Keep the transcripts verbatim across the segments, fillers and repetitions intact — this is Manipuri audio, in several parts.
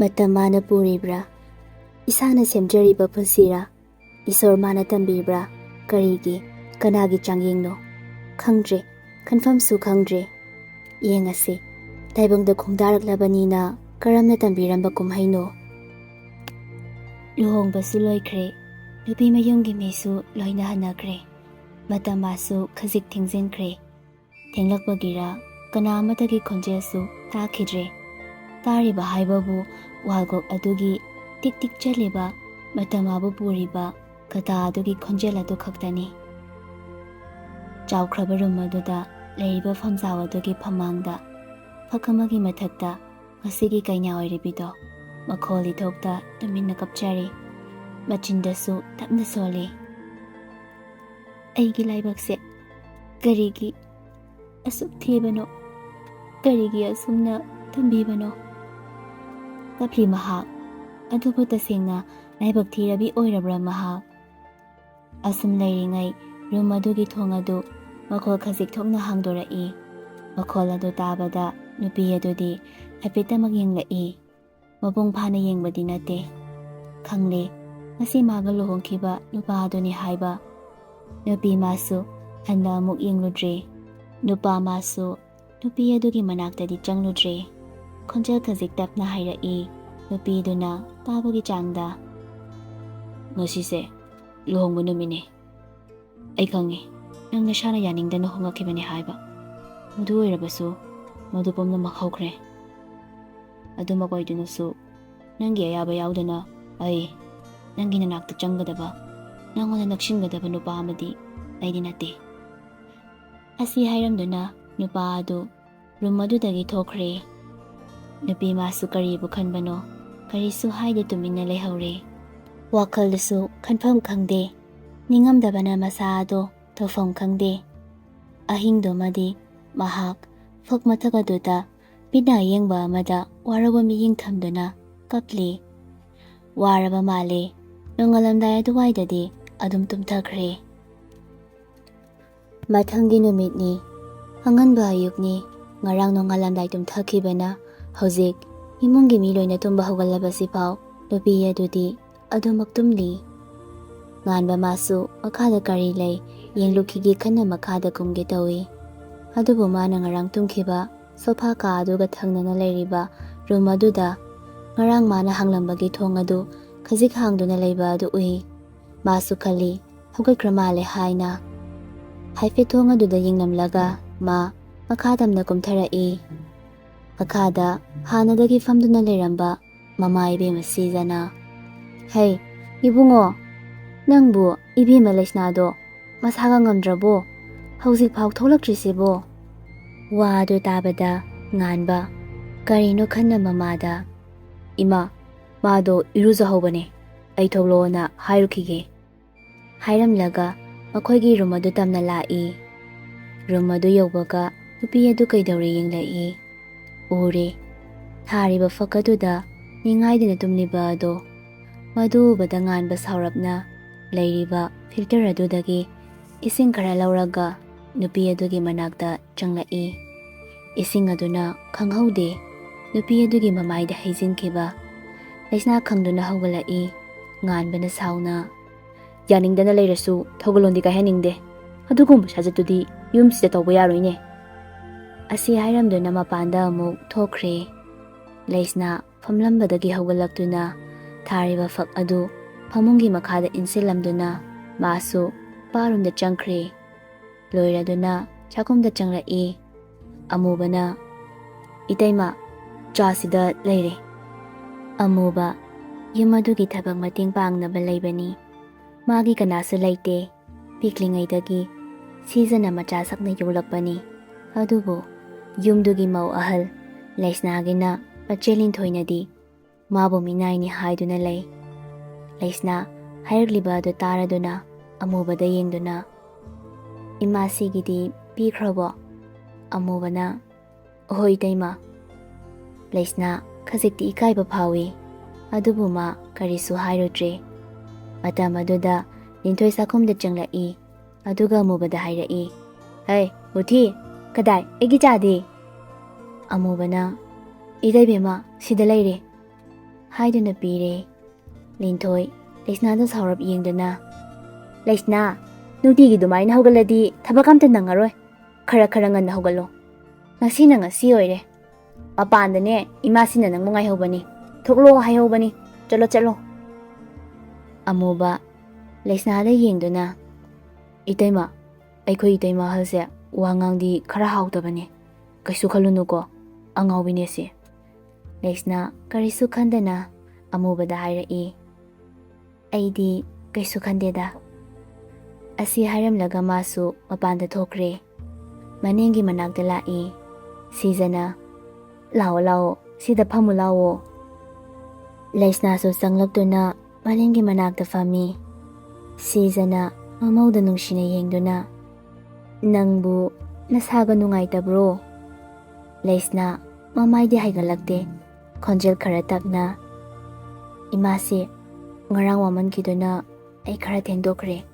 ꯃꯇꯝ ꯃꯥꯅ ꯄꯨꯔꯤꯕ꯭ꯔꯥ? ꯏꯁꯥꯅ ꯁꯦꯝꯖꯔꯤꯕ ꯄꯨꯟꯁꯤꯔꯥ? ꯏꯁꯣꯔ ꯃꯥꯅ ꯇꯝꯕꯤꯕ꯭ꯔꯥ? ꯀꯔꯤꯒꯤ? ꯀꯅꯥꯒꯤ ꯆꯥꯡꯌꯦꯡꯅꯣ? ꯈꯪꯗ꯭ꯔꯦ꯫ ꯈꯟꯐꯝꯁꯨ ꯈꯪꯗ꯭ꯔꯦ꯫ ꯌꯦꯡꯉꯁꯤ, ꯇꯥꯏꯕꯪꯗ ꯈꯣꯡꯗꯥꯔꯛꯂꯕꯅꯤꯅ ꯀꯔꯝꯅ ꯇꯝꯕꯤꯔꯝꯕ ꯀꯨꯝꯍꯩꯅꯣ? ꯂꯨꯍꯣꯡꯕꯁꯨ ꯂꯣꯏꯈ꯭ꯔꯦ꯫ ꯅꯨꯄꯤ ꯃꯌꯨꯝꯒꯤ ꯃꯤꯁꯨ ꯂꯣꯏꯅ ꯍꯟꯅꯈ꯭ꯔꯦ꯫ ꯃꯇꯝ ꯃꯥꯁꯨ ꯈꯖꯤꯛ ꯊꯦꯡꯖꯤꯟꯈ꯭ꯔꯦ꯫ ꯊꯦꯡꯂꯛꯄꯒꯤꯔ ꯀꯅꯥ ꯑꯃꯠꯇꯒꯤ ꯈꯣꯟꯖꯦꯜꯁꯨ ꯇꯥꯈꯤꯗ꯭ꯔꯦ꯫ ꯇꯥꯔꯤꯕ ꯍꯥꯏꯕꯕꯨ ꯋꯥꯜꯒꯣꯛ ꯑꯗꯨꯒꯤ ꯇꯤꯛ ꯇꯤꯛ ꯆꯠꯂꯤꯕ ꯃꯇꯝ ꯃꯥꯕꯨ ꯄꯨꯔꯤꯕ ꯀꯇꯥ ꯑꯗꯨꯒꯤ ꯈꯣꯟꯖꯦꯜ ꯑꯗꯨ ꯈꯛꯇꯅꯤ꯫ ꯆꯥꯎꯈ꯭ꯔꯕ ꯔꯨꯝ ꯑꯗꯨꯗ ꯂꯩꯔꯤꯕ ꯐꯝꯖꯥꯎ ꯑꯗꯨꯒꯤ ꯐꯝꯃꯥꯡꯗ ꯐꯛ ꯑꯃꯒꯤ ꯃꯊꯛꯇ ꯉꯁꯤꯒꯤ ꯀꯩꯅꯥ ꯑꯣꯏꯔꯤꯕꯤꯗꯣ ꯃꯈꯣꯜ ꯏꯊꯣꯛꯇ ꯇꯨꯃꯤꯟꯅ ꯀꯞꯆꯔꯤ꯫ ꯃꯆꯤꯟꯗꯁꯨ ꯇꯞꯅ ꯁꯣꯜꯂꯤ꯫ "ꯑꯩꯒꯤ ꯂꯥꯏꯕꯛꯁꯦ ꯀꯔꯤꯒꯤ ꯑꯁꯨꯛ ꯊꯤꯕꯅꯣ? ꯀꯔꯤꯒꯤ ꯑꯁꯨꯝꯅ ꯊꯝꯕꯤꯕꯅꯣ?" ꯀꯞꯂꯤ ꯃꯍꯥꯛ꯫ ꯑꯗꯨꯕꯨ ꯇꯁꯦꯡꯅ ꯂꯥꯏꯕꯛ ꯊꯤꯔꯕꯤ ꯑꯣꯏꯔꯕ꯭ꯔꯥ ꯃꯍꯥꯛ? ꯑꯁꯨꯝ ꯂꯩꯔꯤꯉꯩ ꯔꯨꯝ ꯑꯗꯨꯒꯤ ꯊꯣꯡ ꯑꯗꯨ ꯃꯈꯣꯜ ꯈꯖꯤꯛ ꯊꯣꯛꯅ ꯍꯥꯡꯗꯣꯔꯛꯏ꯫ ꯃꯈꯣꯜ ꯑꯗꯨ ꯇꯥꯕꯗ ꯅꯨꯄꯤ ꯑꯗꯨꯗꯤ ꯍꯥꯏꯐꯦꯠꯇꯃꯛ ꯌꯦꯡꯂꯛꯏ꯫ ꯃꯄꯨꯡ ꯐꯥꯅ ꯌꯦꯡꯕꯗꯤ ꯅꯠꯇꯦ꯫ ꯈꯪꯂꯦ, ꯉꯁꯤ ꯃꯥꯒ ꯂꯨꯍꯣꯡꯈꯤꯕ ꯅꯨꯄꯥ ꯑꯗꯨꯅꯤ ꯍꯥꯏꯕ꯫ ꯅꯨꯄꯤ ꯃꯥꯁꯨ ꯍꯟꯅ ꯑꯃꯨꯛ ꯌꯦꯡꯂꯨꯗ꯭ꯔꯦ꯫ ꯅꯨꯄꯥ ꯃꯥꯁꯨ ꯅꯨꯄꯤ ꯑꯗꯨꯒꯤ ꯃꯅꯥꯛꯇꯗꯤ ꯆꯪꯂꯨꯗ꯭ꯔꯦ꯫ ꯈꯣꯟꯖꯦꯜ ꯈꯖꯤꯛ ꯇꯞꯅ ꯍꯥꯏꯔꯛꯏ, ꯅꯨꯄꯤꯗꯨꯅ ꯇꯥꯕꯒꯤ ꯆꯥꯡꯗ, "ꯉꯁꯤꯁꯦ ꯂꯨꯍꯣꯡꯕ ꯅꯨꯃꯤꯠꯅꯤ꯫ ꯑꯩ ꯈꯪꯉꯤ, ꯅꯪ ꯅꯁꯥꯅ ꯌꯥꯅꯤꯡꯗꯅ ꯍꯣꯡꯂꯛꯈꯤꯕꯅꯤ ꯍꯥꯏꯕ꯫ ꯃꯗꯨ ꯑꯣꯏꯔꯕꯁꯨ, ꯃꯗꯨ ꯄꯨꯝꯅꯃꯛ ꯍꯧꯈ꯭ꯔꯦ꯫ ꯑꯗꯨꯃꯛ ꯑꯣꯏꯗꯨꯅꯁꯨ, ꯅꯪꯒꯤ ꯑꯌꯥꯕ ꯌꯥꯎꯗꯅ ꯑꯩ ꯅꯪꯒꯤ ꯅꯅꯥꯛꯇ ꯆꯪꯒꯗꯕ, ꯅꯪꯉꯣꯟꯗ ꯅꯛꯁꯤꯟꯒꯗꯕ ꯅꯨꯄꯥ ꯑꯃꯗꯤ ꯑꯩꯗꯤ ꯅꯠꯇꯦ꯫" ꯑꯁꯤ ꯍꯥꯏꯔꯝꯗꯨꯅ ꯅꯨꯄꯥ ꯑꯗꯨ ꯔꯨꯝ ꯑꯗꯨꯗꯒꯤ ꯊꯣꯛꯈ꯭ꯔꯦ꯫ ꯅꯨꯄꯤ ꯃꯥꯁꯨ ꯀꯔꯤꯕꯨ ꯈꯟꯕꯅꯣ, ꯀꯔꯤꯁꯨ ꯍꯥꯏꯗꯦ, ꯇꯨꯃꯤꯟꯅ ꯂꯩꯍꯧꯔꯦ꯫ ꯋꯥꯈꯜꯗꯁꯨ ꯈꯟꯐꯝ ꯈꯪꯗꯦ꯫ ꯅꯤꯡꯉꯝꯗꯕꯅ ꯃꯁꯥ ꯑꯗꯣ ꯇꯧꯐꯝ ꯈꯪꯗꯦ꯫ ꯑꯍꯤꯡꯗꯨꯃꯗꯤ ꯃꯍꯥꯛ ꯐꯛ ꯃꯊꯛ ꯑꯗꯨꯗ ꯃꯤꯠꯅ ꯑꯌꯦꯡꯕ ꯑꯃꯗ ꯋꯥꯔꯧꯕ ꯃꯤꯠꯌꯦꯡ ꯊꯝꯗꯨꯅ ꯀꯞꯂꯤ꯫ ꯋꯥꯔꯕ ꯃꯥꯜꯂꯦ꯫ ꯅꯣꯡꯉꯥꯜꯂꯝꯗꯥꯏ ꯑꯗꯨꯋꯥꯏꯗꯗꯤ ꯑꯗꯨꯝ ꯇꯨꯝꯊꯈ꯭ꯔꯦ꯫ ꯃꯊꯪꯒꯤ ꯅꯨꯃꯤꯠꯅꯤ꯫ ꯑꯉꯟꯕ ꯑꯌꯨꯛꯅꯤ꯫ ꯉꯔꯥꯡ ꯅꯣꯡꯉꯥꯜꯂꯝꯗꯥꯏ ꯇꯨꯝꯊꯈꯤꯕꯅ ꯍꯧꯖꯤꯛ ꯏꯃꯨꯡꯒꯤ ꯃꯤ ꯂꯣꯏꯅ ꯇꯨꯝꯕ ꯍꯧꯒꯠꯂꯕꯁꯤꯐꯥꯎ ꯅꯨꯄꯤ ꯑꯗꯨꯗꯤ ꯑꯗꯨꯃꯛ ꯇꯨꯝꯂꯤ꯫ ꯉꯥꯟꯕ ꯃꯥꯁꯨ ꯃꯈꯥꯗ ꯀꯔꯤ ꯂꯩ ꯌꯦꯡꯂꯨꯈꯤꯒꯦ ꯈꯟꯅ ꯃꯈꯥꯗ ꯀꯨꯝꯒꯦ ꯇꯧꯏ꯫ ꯑꯗꯨꯕꯨ ꯃꯥꯅ ꯉꯔꯥꯡ ꯇꯨꯝꯈꯤꯕ ꯁꯣꯐꯥ ꯀꯥ ꯑꯗꯨꯒ ꯊꯪꯅꯅ ꯂꯩꯔꯤꯕ ꯔꯨꯝ ꯑꯗꯨꯗ ꯉꯔꯥꯡ ꯃꯥꯅ ꯍꯥꯡꯂꯝꯕꯒꯤ ꯊꯣꯡ ꯑꯗꯨ ꯈꯖꯤꯛ ꯍꯥꯡꯗꯨꯅ ꯂꯩꯕ ꯑꯗꯨ ꯎꯏ꯫ ꯃꯥꯁꯨ ꯈꯜꯂꯤ, ꯍꯧꯒꯠꯈ꯭ꯔ ꯃꯥꯜꯂꯦ ꯍꯥꯏꯅ꯫ ꯍꯥꯏꯐꯦꯠ ꯊꯣꯡ ꯑꯗꯨꯗ ꯌꯦꯡꯂꯝꯂꯒ ꯃꯥ ꯃꯈꯥ ꯇꯝꯅ ꯀꯨꯝꯊꯔꯛꯏ꯫ ꯃꯈꯥꯗ ꯍꯥꯟꯅꯗꯒꯤ ꯐꯝꯗꯨꯅ ꯂꯩꯔꯝꯕ ꯃꯃꯥ ꯏꯕꯦꯝꯃ ꯁꯤꯖꯅ, "ꯍꯩ, ꯏꯕꯨꯡꯉꯣ, ꯅꯪꯕꯨ ꯏꯕꯦꯝꯃ ꯂꯩꯁꯅꯥꯗꯣ ꯃꯁꯥꯒ ꯉꯝꯗ꯭ꯔꯕꯣ? ꯍꯧꯖꯤꯛꯐꯥꯎ ꯊꯣꯛꯂꯛꯇ꯭ꯔꯤꯁꯤꯕꯣ?" ꯋꯥ ꯑꯗꯨ ꯇꯥꯕꯗ ꯉꯥꯟꯕ ꯀꯔꯤꯅꯣ ꯈꯟꯅ ꯃꯃꯥꯗ, "ꯏꯃꯥ, ꯃꯥꯗꯣ ꯏꯔꯨꯖꯍꯧꯕꯅꯦ, ꯑꯩ ꯊꯣꯛꯂꯛꯑꯣꯅ ꯍꯥꯏꯔꯨꯈꯤꯒꯦ" ꯍꯥꯏꯔꯝꯂꯒ ꯃꯈꯣꯏꯒꯤ ꯔꯨꯝ ꯑꯗꯨ ꯇꯝꯅ ꯂꯥꯛꯏ꯫ ꯔꯨꯝ ꯑꯗꯨ ꯌꯧꯕꯒ ꯅꯨꯄꯤ ꯑꯗꯨ ꯀꯩꯗꯧꯔꯦ ꯌꯦꯡꯂꯛꯏ꯫ ꯎꯔꯦ, ꯊꯥꯔꯤꯕ ꯐꯛ ꯑꯗꯨꯗ ꯅꯤꯡꯉꯥꯏꯗꯨꯅ ꯇꯨꯝꯂꯤꯕ ꯑꯗꯣ꯫ ꯃꯗꯨ ꯎꯕꯗ ꯉꯥꯟꯕ ꯁꯥꯎꯔꯞꯅ ꯂꯩꯔꯤꯕ ꯐꯤꯜꯇꯔ ꯑꯗꯨꯗꯒꯤ ꯏꯁꯤꯡ ꯈꯔ ꯂꯧꯔꯒ ꯅꯨꯄꯤ ꯑꯗꯨꯒꯤ ꯃꯅꯥꯛꯇ ꯆꯪꯂꯛꯏ꯫ ꯏꯁꯤꯡ ꯑꯗꯨꯅ ꯈꯪꯍꯧꯗꯦ ꯅꯨꯄꯤ ꯑꯗꯨꯒꯤ ꯃꯃꯥꯏꯗ ꯍꯩꯖꯤꯟꯈꯤꯕ꯫ ꯂꯩꯁꯅꯥ ꯈꯪꯗꯨꯅ ꯍꯧꯒꯠꯂꯛꯏ꯫ ꯉꯥꯟꯕꯅ ꯁꯥꯎꯅ, "ꯌꯥꯅꯤꯡꯗꯅ ꯂꯩꯔꯁꯨ ꯊꯧꯒꯜꯂꯣꯟꯗꯤ ꯀꯥꯏꯍꯟꯅꯤꯡꯗꯦ꯫ ꯑꯗꯨꯒꯨꯝꯕ ꯁꯥꯖꯠꯇꯨꯗꯤ ꯌꯨꯝꯁꯤꯗ ꯇꯧꯕ ꯌꯥꯔꯣꯏꯅꯦ"꯫ ꯑꯁꯤ ꯍꯥꯏꯔꯝꯗꯨꯅ ꯃꯄꯥꯟꯗ ꯑꯃꯨꯛ ꯊꯣꯛꯈ꯭ꯔꯦ꯫ ꯂꯩꯁꯅꯥ ꯐꯝꯂꯝꯕꯗꯒꯤ ꯍꯧꯒꯠꯂꯛꯇꯨꯅ ꯊꯥꯔꯤꯕ ꯐꯛ ꯑꯗꯨ ꯐꯃꯨꯡꯒꯤ ꯃꯈꯥꯗ ꯏꯟꯁꯤꯜꯂꯝꯗꯨꯅ ꯃꯥꯁꯨ ꯕꯥꯔꯨꯝꯗ ꯆꯪꯈ꯭ꯔꯦ꯫ ꯂꯣꯏꯔꯗꯨꯅ ꯆꯥꯛꯈꯨꯝꯗ ꯆꯪꯂꯛꯏ꯫ ꯑꯃꯨꯕꯅ, "ꯏꯇꯩꯃ, ꯆꯥꯁꯤꯗ ꯂꯩꯔꯦ"꯫ ꯑꯃꯨꯕ, ꯌꯨꯝ ꯑꯗꯨꯒꯤ ꯊꯕꯛ ꯃꯇꯦꯡ ꯄꯥꯡꯅꯕ ꯂꯩꯕꯅꯤ꯫ ꯃꯥꯒꯤ ꯀꯅꯥꯁꯨ ꯂꯩꯇꯦ꯫ ꯄꯤꯛꯂꯤꯉꯩꯗꯒꯤ ꯁꯤꯖꯅ ꯃꯆꯥ ꯁꯛꯅ ꯌꯣꯛꯂꯛꯄꯅꯤ꯫ ꯑꯗꯨꯕꯨ ꯌꯨꯝꯗꯨꯒꯤ ꯃꯧ ꯑꯍꯜ ꯂꯩꯁꯅꯥꯒꯤꯅ ꯃꯆꯦ ꯂꯤꯟꯊꯣꯏꯅꯗꯤ ꯃꯥꯕꯨ ꯃꯤꯅꯥꯏꯅꯤ ꯍꯥꯏꯗꯨꯅ ꯂꯩ꯫ ꯂꯩꯁꯅꯥ ꯍꯥꯏꯔꯛꯂꯤꯕ ꯑꯗꯨ ꯇꯥꯔꯗꯨꯅ ꯑꯃꯨꯕꯗ ꯌꯦꯡꯗꯨꯅ, "ꯏꯃꯥꯁꯤꯒꯤꯗꯤ ꯄꯤꯈ꯭ꯔꯕꯣ?" ꯑꯃꯨꯕꯅ, "ꯍꯣꯏ, ꯏꯇꯩꯃ"꯫ ꯂꯩꯁꯅꯥ ꯈꯖꯤꯛꯇꯤ ꯏꯀꯥꯏꯕ ꯐꯥꯎꯏ, ꯑꯗꯨꯕꯨ ꯃꯥ ꯀꯔꯤꯁꯨ ꯍꯥꯏꯔꯨꯗ꯭ꯔꯦ꯫ ꯃꯇꯝ ꯑꯗꯨꯗ ꯂꯤꯟꯊꯣꯏ ꯆꯥꯛꯈꯨꯝꯗ ꯆꯪꯂꯛꯏ, ꯑꯗꯨꯒ ꯑꯃꯨꯕꯗ ꯍꯥꯏꯔꯛꯏ, "ꯍꯩ, ꯃꯨꯊꯤ, ꯀꯗꯥꯏ ꯑꯩꯒꯤ ꯆꯥꯗꯤ?" ꯑꯃꯨꯕꯅ, "ꯏꯇꯩꯕꯦꯝꯃ, ꯁꯤꯗ ꯂꯩꯔꯦ" ꯍꯥꯏꯗꯨꯅ ꯄꯤꯔꯦ꯫ ꯂꯤꯟꯊꯣꯏ ꯂꯩꯁꯅꯥꯗ ꯁꯥꯎꯔꯞ ꯌꯦꯡꯗꯨꯅ, "ꯂꯩꯁꯅꯥ, ꯅꯨꯡꯇꯤꯒꯤ ꯑꯗꯨꯃꯥꯏꯅ ꯍꯧꯒꯠꯂꯗꯤ ꯊꯕꯛ ꯑꯝꯇ ꯅꯪꯉꯔꯣꯏ꯫ ꯈꯔ ꯈꯔ ꯉꯟꯅ ꯍꯧꯒꯠꯂꯣ꯫ ꯉꯁꯤꯅ ꯉꯁꯤ ꯑꯣꯏꯔꯦ꯫ ꯃꯄꯥꯟꯗꯅꯦ, ꯏꯃꯥꯁꯤꯅ ꯅꯪꯕꯨ ꯉꯥꯏꯍꯧꯕꯅꯤ꯫ ꯊꯣꯛꯂꯛꯑꯣ ꯍꯥꯏꯍꯧꯕꯅꯤ꯫ ꯆꯠꯂꯣ, ꯆꯠꯂꯣ"꯫ ꯑꯃꯨꯕ ꯂꯩꯁꯅꯥꯗ ꯌꯦꯡꯗꯨꯅ, "ꯏꯇꯩꯃ, ꯑꯩꯈꯣꯏ ꯏꯇꯩꯃ ꯑꯍꯜꯁꯦ ꯋꯥ ꯉꯥꯡꯗꯤ ꯈꯔ ꯍꯥꯎꯇꯕꯅꯦ꯫ ꯀꯩꯁꯨ ꯈꯜꯂꯨꯅꯨꯀꯣ, ꯑꯉꯥꯎꯕꯤꯅꯦ ꯁꯤ"꯫ ꯂꯩꯁꯅꯥ ꯀꯔꯤꯁꯨ ꯈꯟꯗꯅ ꯑꯃꯨꯕꯗ ꯍꯥꯏꯔꯛꯏ, "ꯑꯩꯗꯤ ꯀꯩꯁꯨ ꯈꯟꯗꯦꯗ"꯫ ꯑꯁꯤ ꯍꯥꯏꯔꯝꯂꯒ ꯃꯥꯁꯨ ꯃꯄꯥꯟꯗ ꯊꯣꯛꯈ꯭ꯔꯦ꯫ ꯃꯅꯤꯡꯒꯤ ꯃꯅꯥꯛꯇ ꯂꯥꯛꯏ꯫ ꯁꯤꯖꯅ, "ꯂꯥꯛꯑꯣ, ꯂꯥꯛꯑꯣ, ꯁꯤꯗ ꯐꯝꯃꯨ ꯂꯥꯛꯑꯣ"꯫ ꯂꯩꯁꯅꯥꯁꯨ ꯆꯪꯂꯛꯇꯨꯅ ꯃꯅꯤꯡꯒꯤ ꯃꯅꯥꯛꯇ ꯐꯝꯃꯤ꯫ ꯁꯤꯖꯅ ꯃꯃꯧꯗ ꯅꯨꯡꯁꯤꯅ ꯌꯦꯡꯗꯨꯅ, "ꯅꯪꯕꯨ ꯅꯁꯥꯒ ꯅꯨꯡꯉꯥꯏꯇꯕ꯭ꯔꯣ?" ꯂꯩꯁꯅꯥ ꯃꯃꯥꯏꯗꯤ ꯍꯥꯏꯒꯠꯂꯛꯇꯦ꯫ ꯈꯣꯟꯖꯦꯜ ꯈꯔ ꯇꯞꯅ, "ꯏꯃꯥꯁꯦ ꯉꯔꯥꯡ ꯋꯥꯃꯟꯈꯤꯗꯨꯅ ꯑꯩ ꯈꯔ ꯊꯦꯡꯗꯣꯛꯈ꯭ꯔꯦ꯫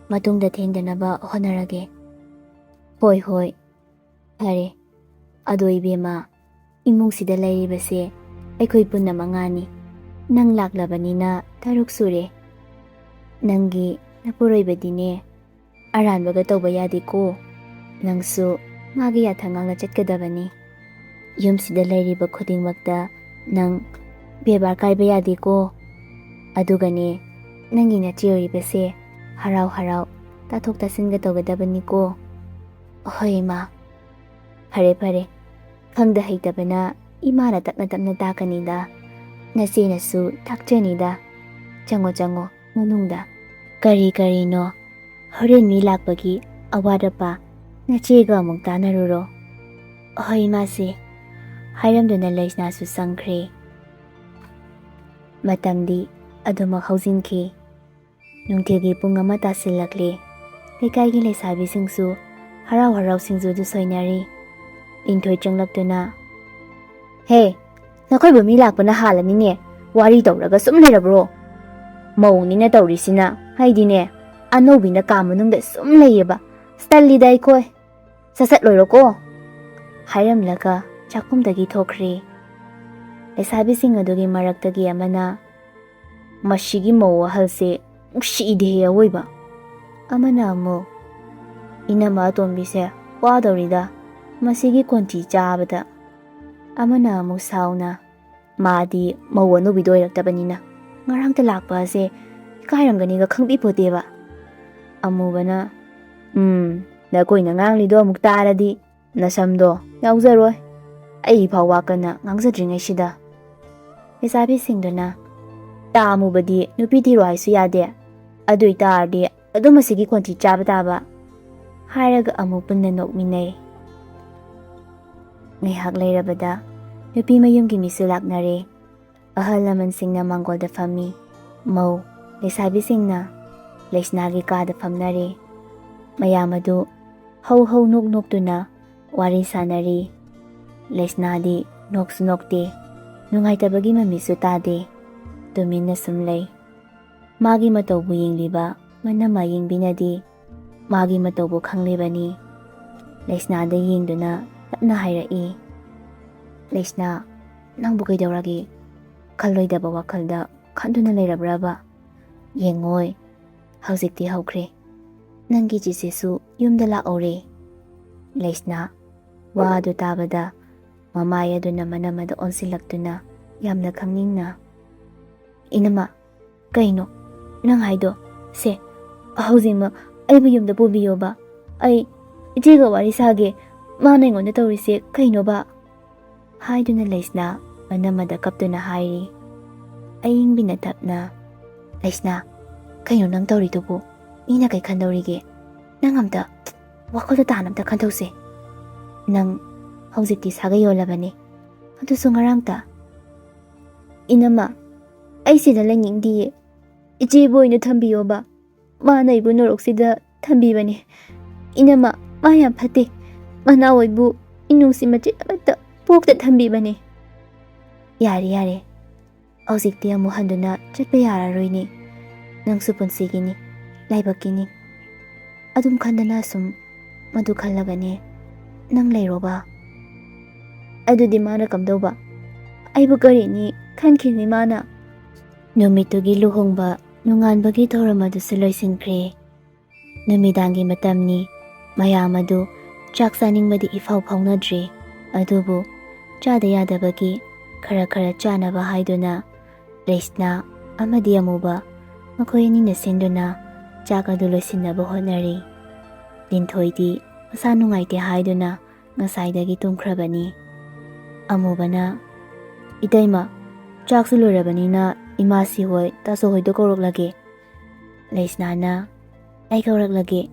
ꯃꯇꯨꯡꯗ ꯊꯦꯡꯗꯅꯕ ꯍꯣꯠꯅꯔꯒꯦ"꯫ "ꯍꯣꯏ, ꯍꯣꯏ, ꯐꯔꯦ꯫ ꯑꯗꯣ ꯏꯕꯦꯝꯃ, ꯏꯃꯨꯡꯁꯤꯗ ꯂꯩꯔꯤꯕꯁꯦ ꯑꯩꯈꯣꯏ ꯄꯨꯟꯅ ꯃꯉꯥꯅꯤ꯫ ꯅꯪ ꯂꯥꯛꯂꯕꯅꯤꯅ ꯇꯔꯨꯛ ꯁꯨꯔꯦ꯫ ꯅꯪꯒꯤ ꯅꯄꯨꯔꯣꯏꯕꯗꯤꯅꯦ, ꯑꯔꯥꯟꯕꯒ ꯇꯧꯕ ꯌꯥꯗꯦꯀꯣ꯫ ꯅꯪꯁꯨ ꯃꯥꯒꯤ ꯌꯥꯊꯪ ꯉꯥꯛꯅ ꯆꯠꯀꯗꯕꯅꯤ꯫ ꯌꯨꯝꯁꯤꯗ ꯂꯩꯔꯤꯕ ꯈꯨꯗꯤꯡꯃꯛꯇ ꯅꯪ ꯕꯦꯕꯥꯔ ꯀꯥꯏꯕ ꯌꯥꯗꯦꯀꯣ꯫ ꯑꯗꯨꯒꯅꯦ, ꯅꯪꯒꯤ ꯅꯆꯦ ꯑꯣꯏꯔꯤꯕꯁꯦ ꯍꯔꯥꯎ ꯍꯔꯥꯎ ꯇꯥꯊꯣꯛ ꯇꯥꯁꯤꯟꯒ ꯇꯧꯒꯗꯕꯅꯤꯀꯣ"꯫ "ꯍꯣꯏ, ꯏꯃꯥ"꯫ "ꯐꯔꯦ, ꯐꯔꯦ꯫ ꯈꯪꯗ ꯍꯩꯇꯕꯅ ꯏꯃꯥꯅ ꯇꯞꯅ ꯇꯞꯅ ꯇꯥꯛꯀꯅꯤꯗ꯫ ꯅꯆꯦꯅꯁꯨ ꯇꯥꯛꯆꯅꯤꯗ꯫ ꯆꯪꯉꯣ, ꯆꯪꯉꯣ, ꯃꯅꯨꯡꯗ꯫ ꯀꯔꯤ ꯀꯔꯤꯅꯣ? ꯍꯣꯔꯦꯟ ꯃꯤ ꯂꯥꯛꯄꯒꯤ ꯑꯋꯥꯠ ꯑꯄꯥ ꯅꯆꯦꯒ ꯑꯃꯨꯛ ꯇꯥꯟꯅꯔꯨꯔꯣ"꯫ "ꯍꯣꯏ, ꯏꯃꯥꯁꯦ"꯫ ꯍꯥꯏꯔꯝꯗꯨꯅ ꯂꯩꯁꯅꯥꯁꯨ ꯆꯪꯈ꯭ꯔꯦ꯫ ꯃꯇꯝꯗꯤ ꯑꯗꯨꯃꯛ ꯍꯧꯖꯤꯟꯈꯤ꯫ ꯅꯨꯡꯊꯤꯜꯒꯤ ꯄꯨꯡ ꯑꯃ ꯇꯥꯁꯤꯜꯂꯛꯂꯦ꯫ ꯂꯩꯀꯥꯏꯒꯤ ꯂꯩꯁꯥꯕꯤꯁꯤꯡꯁꯨ ꯍꯔꯥꯎ ꯍꯔꯥꯎ ꯁꯤꯡꯖꯨꯗꯨ ꯁꯣꯏꯅꯔꯤ꯫ ꯂꯤꯟꯊꯣꯏ ꯆꯪꯂꯛꯇꯨꯅ, "ꯍꯦ, ꯅꯈꯣꯏꯕꯨ ꯃꯤ ꯂꯥꯛꯄꯅ ꯍꯥꯜꯂꯅꯤꯅꯦ, ꯋꯥꯔꯤ ꯇꯧꯔꯒ ꯁꯨꯝ ꯂꯩꯔꯕ꯭ꯔꯣ? ꯃꯧꯅꯤꯅ ꯇꯧꯔꯤꯁꯤꯅ, ꯍꯥꯏꯗꯤꯅꯦ, ꯑꯅꯧꯕꯤꯅ ꯀꯥ ꯃꯅꯨꯡꯗ ꯁꯨꯝ ꯂꯩꯌꯦꯕ꯫ ꯇꯜꯂꯤꯗ ꯑꯩꯈꯣꯏ꯫ ꯁꯠ ꯁꯠ ꯂꯣꯏꯔꯣꯀꯣ"꯫ ꯍꯥꯏꯔꯝꯂꯒ ꯆꯥꯛꯈꯨꯝꯗꯒꯤ ꯊꯣꯛꯈ꯭ꯔꯦ꯫ ꯂꯩꯁꯥꯕꯤꯁꯤꯡ ꯑꯗꯨꯒꯤ ꯃꯔꯛꯇꯒꯤ ꯑꯃꯅ, "ꯃꯁꯤꯒꯤ ꯃꯧ ꯑꯍꯜꯁꯦ ꯅꯨꯡꯁꯤꯗꯦꯍꯦ ꯑꯋꯣꯏꯕ"꯫ ꯑꯃꯅ ꯑꯃꯨꯛ, "ꯏꯅꯝꯃ ꯑꯇꯣꯝꯕꯤꯁꯦ ꯋꯥꯗꯧꯔꯤꯗ, ꯃꯁꯤꯒꯤ ꯈꯣꯟꯊꯤ ꯆꯥꯕꯗ"꯫ ꯑꯃꯅ ꯑꯃꯨꯛ ꯁꯥꯎꯅ, "ꯃꯥꯗꯤ ꯃꯧ ꯑꯅꯧꯕꯤꯗꯣ ꯑꯣꯏꯔꯛꯇꯕꯅꯤꯅ ꯉꯔꯥꯡꯇ ꯂꯥꯛꯄ ꯑꯁꯦ ꯏꯀꯥꯏꯔꯝꯒꯅꯤꯒ ꯈꯪꯕꯤꯄꯣꯠꯇꯦꯕ"꯫ ꯑꯃꯨꯕꯅ, "ꯎꯝ, ꯅꯈꯣꯏꯅ ꯉꯥꯡꯂꯤꯗꯣ ꯑꯃꯨꯛ ꯇꯥꯔꯗꯤ ꯅꯁꯝꯗꯣ ꯌꯥꯎꯖꯔꯣꯏ꯫ ꯑꯩ ꯐꯥꯎ ꯋꯥ ꯀꯟꯅ ꯉꯥꯡꯖꯗ꯭ꯔꯤꯉꯩꯁꯤꯗ"꯫ ꯂꯩꯁꯥꯕꯤꯁꯤꯡꯗꯨꯅ, "ꯇꯥ ꯑꯃꯨꯕꯗꯤ ꯅꯨꯄꯤ ꯊꯤꯔꯣ ꯍꯥꯏꯁꯨ ꯌꯥꯗꯦ, ꯑꯗꯨ ꯑꯣꯏꯇꯥꯔꯗꯤ ꯑꯗꯨꯝ ꯑꯁꯤꯒꯤ ꯈꯣꯟꯊꯤ ꯆꯥꯕ ꯇꯥꯕ"꯫ ꯍꯥꯏꯔꯒ ꯑꯃꯨꯛ ꯄꯨꯟꯅ ꯅꯣꯛꯃꯤꯟꯅꯩ꯫ ꯉꯥꯏꯍꯥꯛ ꯂꯩꯔꯕꯗ ꯅꯨꯄꯤ ꯃꯌꯨꯝꯒꯤ ꯃꯤꯁꯨ ꯂꯥꯛꯅꯔꯦ꯫ ꯑꯍꯜ ꯂꯃꯟꯁꯤꯡꯅ ꯃꯥꯡꯒꯣꯜꯗ ꯐꯝꯃꯤ꯫ ꯃꯧ ꯂꯩꯁꯥꯕꯤꯁꯤꯡꯅ ꯂꯩꯁꯅꯥꯒꯤ ꯀꯥꯗ ꯐꯝꯅꯔꯦ꯫ ꯃꯌꯥꯝ ꯑꯗꯨ ꯍꯧ ꯍꯧ ꯅꯣꯛ ꯅꯣꯛꯇꯨꯅ ꯋꯥꯔꯤ ꯁꯥꯅꯔꯤ꯫ ꯂꯩꯁꯅꯥꯗꯤ ꯅꯣꯛꯁꯨ ꯅꯣꯛꯇꯦ, ꯅꯨꯡꯉꯥꯏꯇꯕꯒꯤ ꯃꯃꯤꯁꯨ ꯇꯥꯗꯦ, ꯇꯨꯃꯤꯟꯅ ꯁꯨꯝ ꯂꯩ꯫ ꯃꯥꯒꯤ ꯃꯇꯧꯕꯨ ꯌꯦꯡꯂꯤꯕ ꯃꯅꯝꯃ ꯌꯦꯡꯕꯤꯅꯗꯤ ꯃꯥꯒꯤ ꯃꯇꯧꯕꯨ ꯈꯪꯂꯤꯕꯅꯤ꯫ ꯂꯩꯁꯅꯥꯗ ꯌꯦꯡꯗꯨꯅ ꯇꯞꯅ ꯍꯥꯏꯔꯛꯏ, "ꯂꯩꯁꯅꯥ, ꯅꯪꯕꯨ ꯀꯩꯗꯧꯔꯒꯦ? ꯈꯜꯂꯣꯏꯗꯕ ꯋꯥꯈꯜꯗ ꯈꯟꯗꯨꯅ ꯂꯩꯔꯕ꯭ꯔꯕ? ꯌꯦꯡꯉꯣꯏ, ꯍꯧꯖꯤꯛꯇꯤ ꯍꯧꯈ꯭ꯔꯦ꯫ ꯅꯪꯒꯤ ꯆꯤꯆꯦꯁꯨ ꯌꯨꯝꯗ ꯂꯥꯛꯍꯧꯔꯦ"꯫ ꯂꯩꯁꯅꯥ ꯋꯥ ꯑꯗꯨ ꯇꯥꯕꯗ ꯃꯃꯥꯏ ꯑꯗꯨꯅ ꯃꯅꯝꯃꯗ ꯑꯣꯟꯁꯤꯜꯂꯛꯇꯨꯅ ꯌꯥꯝꯅ ꯈꯪꯅꯤꯡꯅ, "ꯏꯅꯝꯃ, ꯀꯩꯅꯣ ꯅꯪ ꯍꯥꯏꯗꯣ? ꯁꯦ, ꯍꯧꯖꯤꯛꯃꯛ ꯑꯩꯕꯨ ꯌꯨꯝꯗ ꯄꯨꯕꯤꯌꯣꯕ꯫ ꯑꯩ ꯏꯆꯦꯒ ꯋꯥꯔꯤ ꯁꯥꯒꯦ꯫ ꯃꯥꯅ ꯑꯩꯉꯣꯟꯗ ꯇꯧꯔꯤꯁꯦ ꯀꯩꯅꯣꯕ?" ꯍꯥꯏꯗꯨꯅ ꯂꯩꯁꯅꯥ ꯃꯅꯝꯃꯗ ꯀꯞꯇꯨꯅ ꯍꯥꯏꯔꯤ꯫ ꯑꯌꯤꯡꯕꯤꯅ ꯇꯞꯅ, "ꯂꯩꯁꯅꯥ, ꯀꯩꯅꯣ ꯅꯪ ꯇꯧꯔꯤꯗꯨꯕꯨ? ꯃꯤꯅ ꯀꯩ ꯈꯟꯗꯧꯔꯤꯒꯦ? ꯅꯪ ꯑꯝꯇ ꯋꯥꯈꯜꯗꯣ ꯇꯥꯅ ꯑꯝꯇ ꯈꯟꯊꯣꯛꯁꯦ꯫ ꯅꯪ ꯍꯧꯖꯤꯛꯇꯤ ꯁꯥꯒꯩ ꯑꯣꯜꯂꯕꯅꯤ, ꯑꯗꯨꯁꯨ ꯉꯔꯥꯡꯇ"꯫ "ꯏꯅꯝꯃ, ꯑꯩ ꯁꯤꯗ ꯂꯩꯅꯤꯡꯗꯤꯌꯦ꯫ ꯏꯆꯦꯕꯨ ꯑꯣꯏꯅ ꯊꯝꯕꯤꯌꯣꯕ꯫ ꯃꯥꯅ ꯑꯩꯕꯨ ꯅꯣꯔꯣꯛꯁꯤꯗ ꯊꯝꯕꯤꯕꯅꯦ꯫ ꯏꯅꯝꯃ, ꯃꯥ ꯌꯥꯝ ꯐꯠꯇꯦ꯫ ꯃꯅꯥꯎ ꯑꯣꯏꯕꯨ ꯏꯅꯨꯡꯁꯤ ꯃꯆꯦꯠ ꯑꯃꯠꯇ ꯄꯣꯛꯇ ꯊꯝꯕꯤꯕꯅꯦ"꯫ "ꯌꯥꯔꯦ, ꯌꯥꯔꯦ꯫ ꯍꯧꯖꯤꯛꯇꯤ ꯑꯃꯨꯛ ꯍꯟꯗꯨꯅ ꯆꯠꯄ ꯌꯥꯔꯔꯣꯏꯅꯦ꯫ ꯅꯪꯁꯨ ꯄꯨꯟꯁꯤꯒꯤꯅꯤ, ꯂꯥꯏꯕꯛꯀꯤꯅꯤ꯫ ꯑꯗꯨꯝ ꯈꯟꯗꯅ ꯁꯨꯝ ꯃꯗꯨ ꯈꯜꯂꯒꯅꯦ ꯅꯪ ꯂꯩꯔꯣꯕ"꯫ "ꯑꯗꯨꯗꯤ ꯃꯥꯅ ꯀꯝꯗꯧꯕ? ꯑꯩꯕꯨ ꯀꯔꯤꯅꯤ ꯈꯟꯈꯤꯅꯤ ꯃꯥꯅ꯫ ꯅꯨꯃꯤꯠꯇꯨꯒꯤ ꯂꯨꯍꯣꯡꯕ ꯅꯣꯡꯉꯥꯟꯕꯒꯤ ꯊꯧꯔꯝ ꯑꯗꯨꯁꯨ ꯂꯣꯏꯁꯤꯟꯈ꯭ꯔꯦ꯫ ꯅꯨꯃꯤꯗꯥꯡꯒꯤ ꯃꯇꯝꯅꯤ꯫ ꯃꯌꯥꯝ ꯑꯗꯨ ꯆꯥꯛ ꯆꯥꯅꯤꯡꯕꯗꯤ ꯏꯐꯥꯎ ꯐꯥꯎꯅꯗ꯭ꯔꯤ꯫ ꯑꯗꯨꯕꯨ ꯆꯥꯗ ꯌꯥꯗꯕꯒꯤ ꯈꯔ ꯈꯔ ꯆꯥꯅꯕ ꯍꯥꯏꯗꯨꯅ ꯔꯦꯁꯅꯥ ꯑꯃꯗꯤ ꯑꯃꯨꯕ ꯃꯈꯣꯏ ꯑꯅꯤꯅ ꯁꯤꯟꯗꯨꯅ ꯆꯥꯛ ꯑꯗꯨ ꯂꯣꯏꯁꯤꯟꯅꯕ ꯍꯣꯠꯅꯔꯤ꯫ ꯂꯤꯟꯊꯣꯏꯗꯤ ꯃꯁꯥ ꯅꯨꯡꯉꯥꯏꯇꯦ ꯍꯥꯏꯗꯨꯅ ꯉꯁꯥꯏꯗꯒꯤ ꯇꯨꯝꯈ꯭ꯔꯕꯅꯤ꯫ ꯑꯃꯨꯕꯅ, "ꯏꯇꯩꯃ, ꯆꯥꯛꯁꯨ ꯂꯣꯏꯔꯕꯅꯤꯅ ꯏꯃꯥꯁꯤ ꯍꯣꯏ ꯇꯥꯆꯧ ꯍꯣꯏꯗꯣ ꯀꯧꯔꯛꯂꯒꯦ꯫" ꯂꯩꯁꯅꯥꯅ, "ꯑꯩ ꯀꯧꯔꯛꯂꯒꯦ,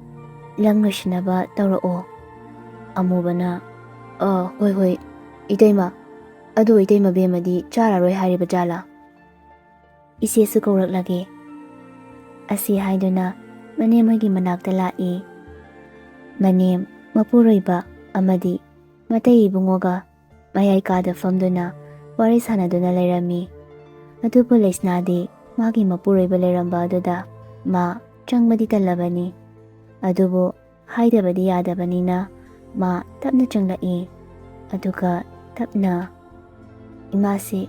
ꯂꯝ ꯂꯣꯏꯁꯤꯟꯅꯕ ꯇꯧꯔꯛꯑꯣ꯫" ꯑꯃꯨꯕꯅ, "ꯑ, ꯍꯣꯏ ꯍꯣꯏ, ꯏꯇꯩꯃ꯫ ꯑꯗꯨ ꯏꯇꯩꯃ ꯕꯦꯝꯃꯗꯤ ꯆꯥꯔꯔꯣꯏ ꯍꯥꯏꯔꯤꯕ ꯖꯥꯠꯂꯥ?" "ꯏꯆꯦꯁꯨ ꯀꯧꯔꯛꯂꯒꯦ꯫" ꯑꯁꯤ ꯍꯥꯏꯗꯨꯅ ꯃꯅꯦꯝ ꯍꯣꯏꯒꯤ ꯃꯅꯥꯛꯇ ꯂꯥꯛꯏ꯫ ꯃꯅꯦꯝ, ꯃꯄꯨꯔꯣꯏꯕ ꯑꯃꯗꯤ ꯃꯇꯩ ꯏꯕꯨꯡꯉꯣꯒ ꯃꯌꯥꯏ ꯀꯥꯗ ꯐꯝꯗꯨꯅ ꯋꯥꯔꯤ ꯁꯥꯟꯅꯗꯨꯅ ꯂꯩꯔꯝꯃꯤ꯫ ꯑꯗꯨꯕꯨ ꯂꯩꯁꯅꯥꯗꯤ ꯃꯥꯒꯤ ꯃꯄꯨꯔꯣꯏꯕ ꯂꯩꯔꯝꯕ ꯑꯗꯨꯗ ꯃꯥ ꯆꯪꯕꯗꯤ ꯇꯜꯂꯕꯅꯤ꯫ ꯑꯗꯨꯕꯨ ꯍꯥꯏꯗꯕꯗꯤ ꯌꯥꯗꯕꯅꯤꯅ ꯃꯥ ꯇꯞꯅ ꯆꯪꯂꯛꯏ꯫ ꯑꯗꯨꯒ ꯇꯞꯅ, "ꯏꯃꯥꯁꯤ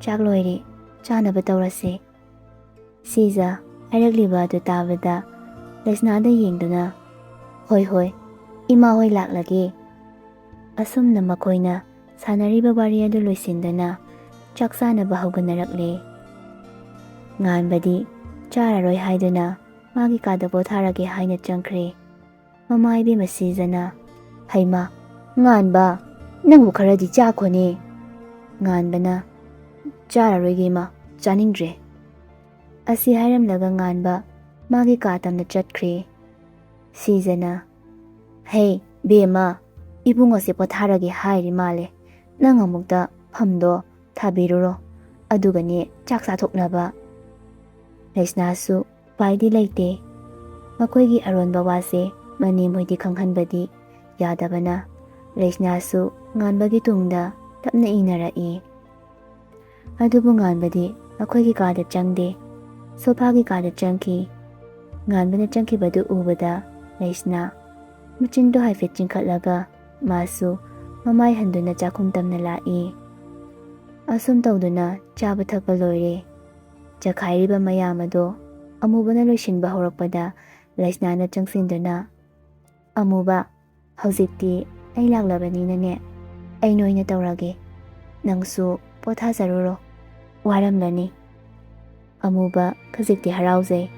ꯆꯥꯛ ꯂꯣꯏꯔꯦ, ꯆꯥꯅꯕ ꯇꯧꯔꯁꯦ꯫" ꯁꯤꯖ ꯍꯥꯏꯔꯛꯂꯤꯕ ꯑꯗꯨ ꯇꯥꯕꯗ ꯂꯩꯁꯅꯥꯗ ꯌꯦꯡꯗꯨꯅ, "ꯍꯣꯏ ꯍꯣꯏ, ꯏꯃꯥ ꯍꯣꯏ ꯂꯥꯛꯂꯒꯦ꯫" ꯑꯁꯨꯝꯅ ꯃꯈꯣꯏꯅ ꯁꯥꯟꯅꯔꯤꯕ ꯋꯥꯔꯤ ꯑꯗꯨ ꯂꯣꯏꯁꯤꯟꯗꯨꯅ ꯆꯥꯛ ꯆꯥꯅꯕ ꯍꯧꯒꯠꯅꯔꯛꯂꯦ꯫ ꯉꯥꯟꯕꯗꯤ ꯆꯥꯔꯔꯣꯏ ꯍꯥꯏꯗꯨꯅ ꯃꯥꯒꯤ ꯀꯥꯗ ꯄꯣꯊꯥꯔꯒꯦ ꯍꯥꯏꯅ ꯆꯪꯈ꯭ꯔꯦ꯫ ꯃꯃꯥ ꯏꯕꯦꯝꯃ ꯁꯤꯖꯅ, "ꯍꯩꯃꯥ, ꯉꯥꯟꯕ, ꯅꯪꯕꯨ ꯈꯔꯗꯤ ꯆꯥꯈꯣꯅꯦ꯫" ꯉꯥꯟꯕꯅ, "ꯆꯥꯔꯔꯣꯏꯒꯦ ꯏꯃꯥ, ꯆꯥꯅꯤꯡꯗ꯭ꯔꯦ꯫" ꯑꯁꯤ ꯍꯥꯏꯔꯝꯂꯒ ꯉꯥꯟꯕ ꯃꯥꯒꯤ ꯀꯥ ꯇꯝꯅ ꯆꯠꯈ꯭ꯔꯦ꯫ ꯁꯤꯖꯅ, "ꯍꯦ ꯕꯦꯝꯃ, ꯏꯕꯨꯡꯉꯣꯁꯦ ꯄꯣꯊꯥꯔꯒꯦ ꯍꯥꯏꯔꯤ ꯃꯥꯜꯂꯦ꯫ ꯅꯪ ꯑꯃꯨꯛꯇ ꯐꯝꯗꯣ ꯊꯥꯕꯤꯔꯨꯔꯣ, ꯑꯗꯨꯒꯅꯦ ꯆꯥꯛ ꯆꯥꯊꯣꯛꯅꯕ꯫" ꯂꯩꯁꯅꯥꯁꯨ ꯎꯄꯥꯏꯗꯤ ꯂꯩꯇꯦ꯫ ꯃꯈꯣꯏꯒꯤ ꯑꯔꯣꯟꯕ ꯋꯥꯁꯦ ꯃꯅꯦꯝ ꯍꯣꯏꯗꯤ ꯈꯪꯍꯟꯕꯗꯤ ꯌꯥꯗꯕꯅ ꯂꯩꯁꯅꯥꯁꯨ ꯉꯥꯟꯕꯒꯤ ꯇꯨꯡꯗ ꯇꯞꯅ ꯏꯟꯅꯔꯛꯏ꯫ ꯑꯗꯨꯕꯨ ꯉꯥꯟꯕꯗꯤ ꯃꯈꯣꯏꯒꯤ ꯀꯥꯗ ꯆꯪꯗꯦ꯫ ꯁꯣꯐꯥꯒꯤ ꯀꯥꯗ ꯆꯪꯈꯤ꯫ ꯉꯥꯟꯕꯅ ꯆꯪꯈꯤꯕꯗꯨ ꯎꯕꯗ ꯂꯩꯁꯅꯥ ꯃꯆꯤꯟꯗꯨ ꯍꯥꯏꯐꯦꯠ ꯆꯤꯡꯈꯠꯂꯒ ꯃꯥꯁꯨ ꯃꯃꯥꯏ ꯍꯟꯗꯨꯅ ꯆꯥꯛꯈꯨꯝ ꯇꯝꯅ ꯂꯥꯛꯏ꯫ ꯑꯁꯨꯝ ꯇꯧꯗꯨꯅ ꯆꯥꯕ ꯊꯛꯄ ꯂꯣꯏꯔꯦ꯫ ꯆꯈꯥꯏꯔꯤꯕ ꯃꯌꯥꯝ ꯑꯗꯣ ꯑꯃꯨꯕꯅ ꯂꯣꯏꯁꯤꯟꯕ ꯍꯧꯔꯛꯄꯗ ꯂꯩꯁꯅꯥꯅ ꯆꯪꯁꯤꯟꯗꯨꯅ, "ꯑꯃꯨꯕ, ꯍꯧꯖꯤꯛꯇꯤ ꯑꯩ ꯂꯥꯛꯂꯕꯅꯤꯅꯅꯦ, ꯑꯩ ꯅꯣꯏꯅ ꯇꯧꯔꯒꯦ꯫ ꯅꯪꯁꯨ ꯄꯣꯊꯥꯖꯔꯨꯔꯣ, ꯋꯥꯔꯝꯂꯅꯤ꯫" ꯑꯃꯨꯕ ꯈꯖꯤꯛꯇꯤ ꯍꯔꯥꯎꯖꯩ꯫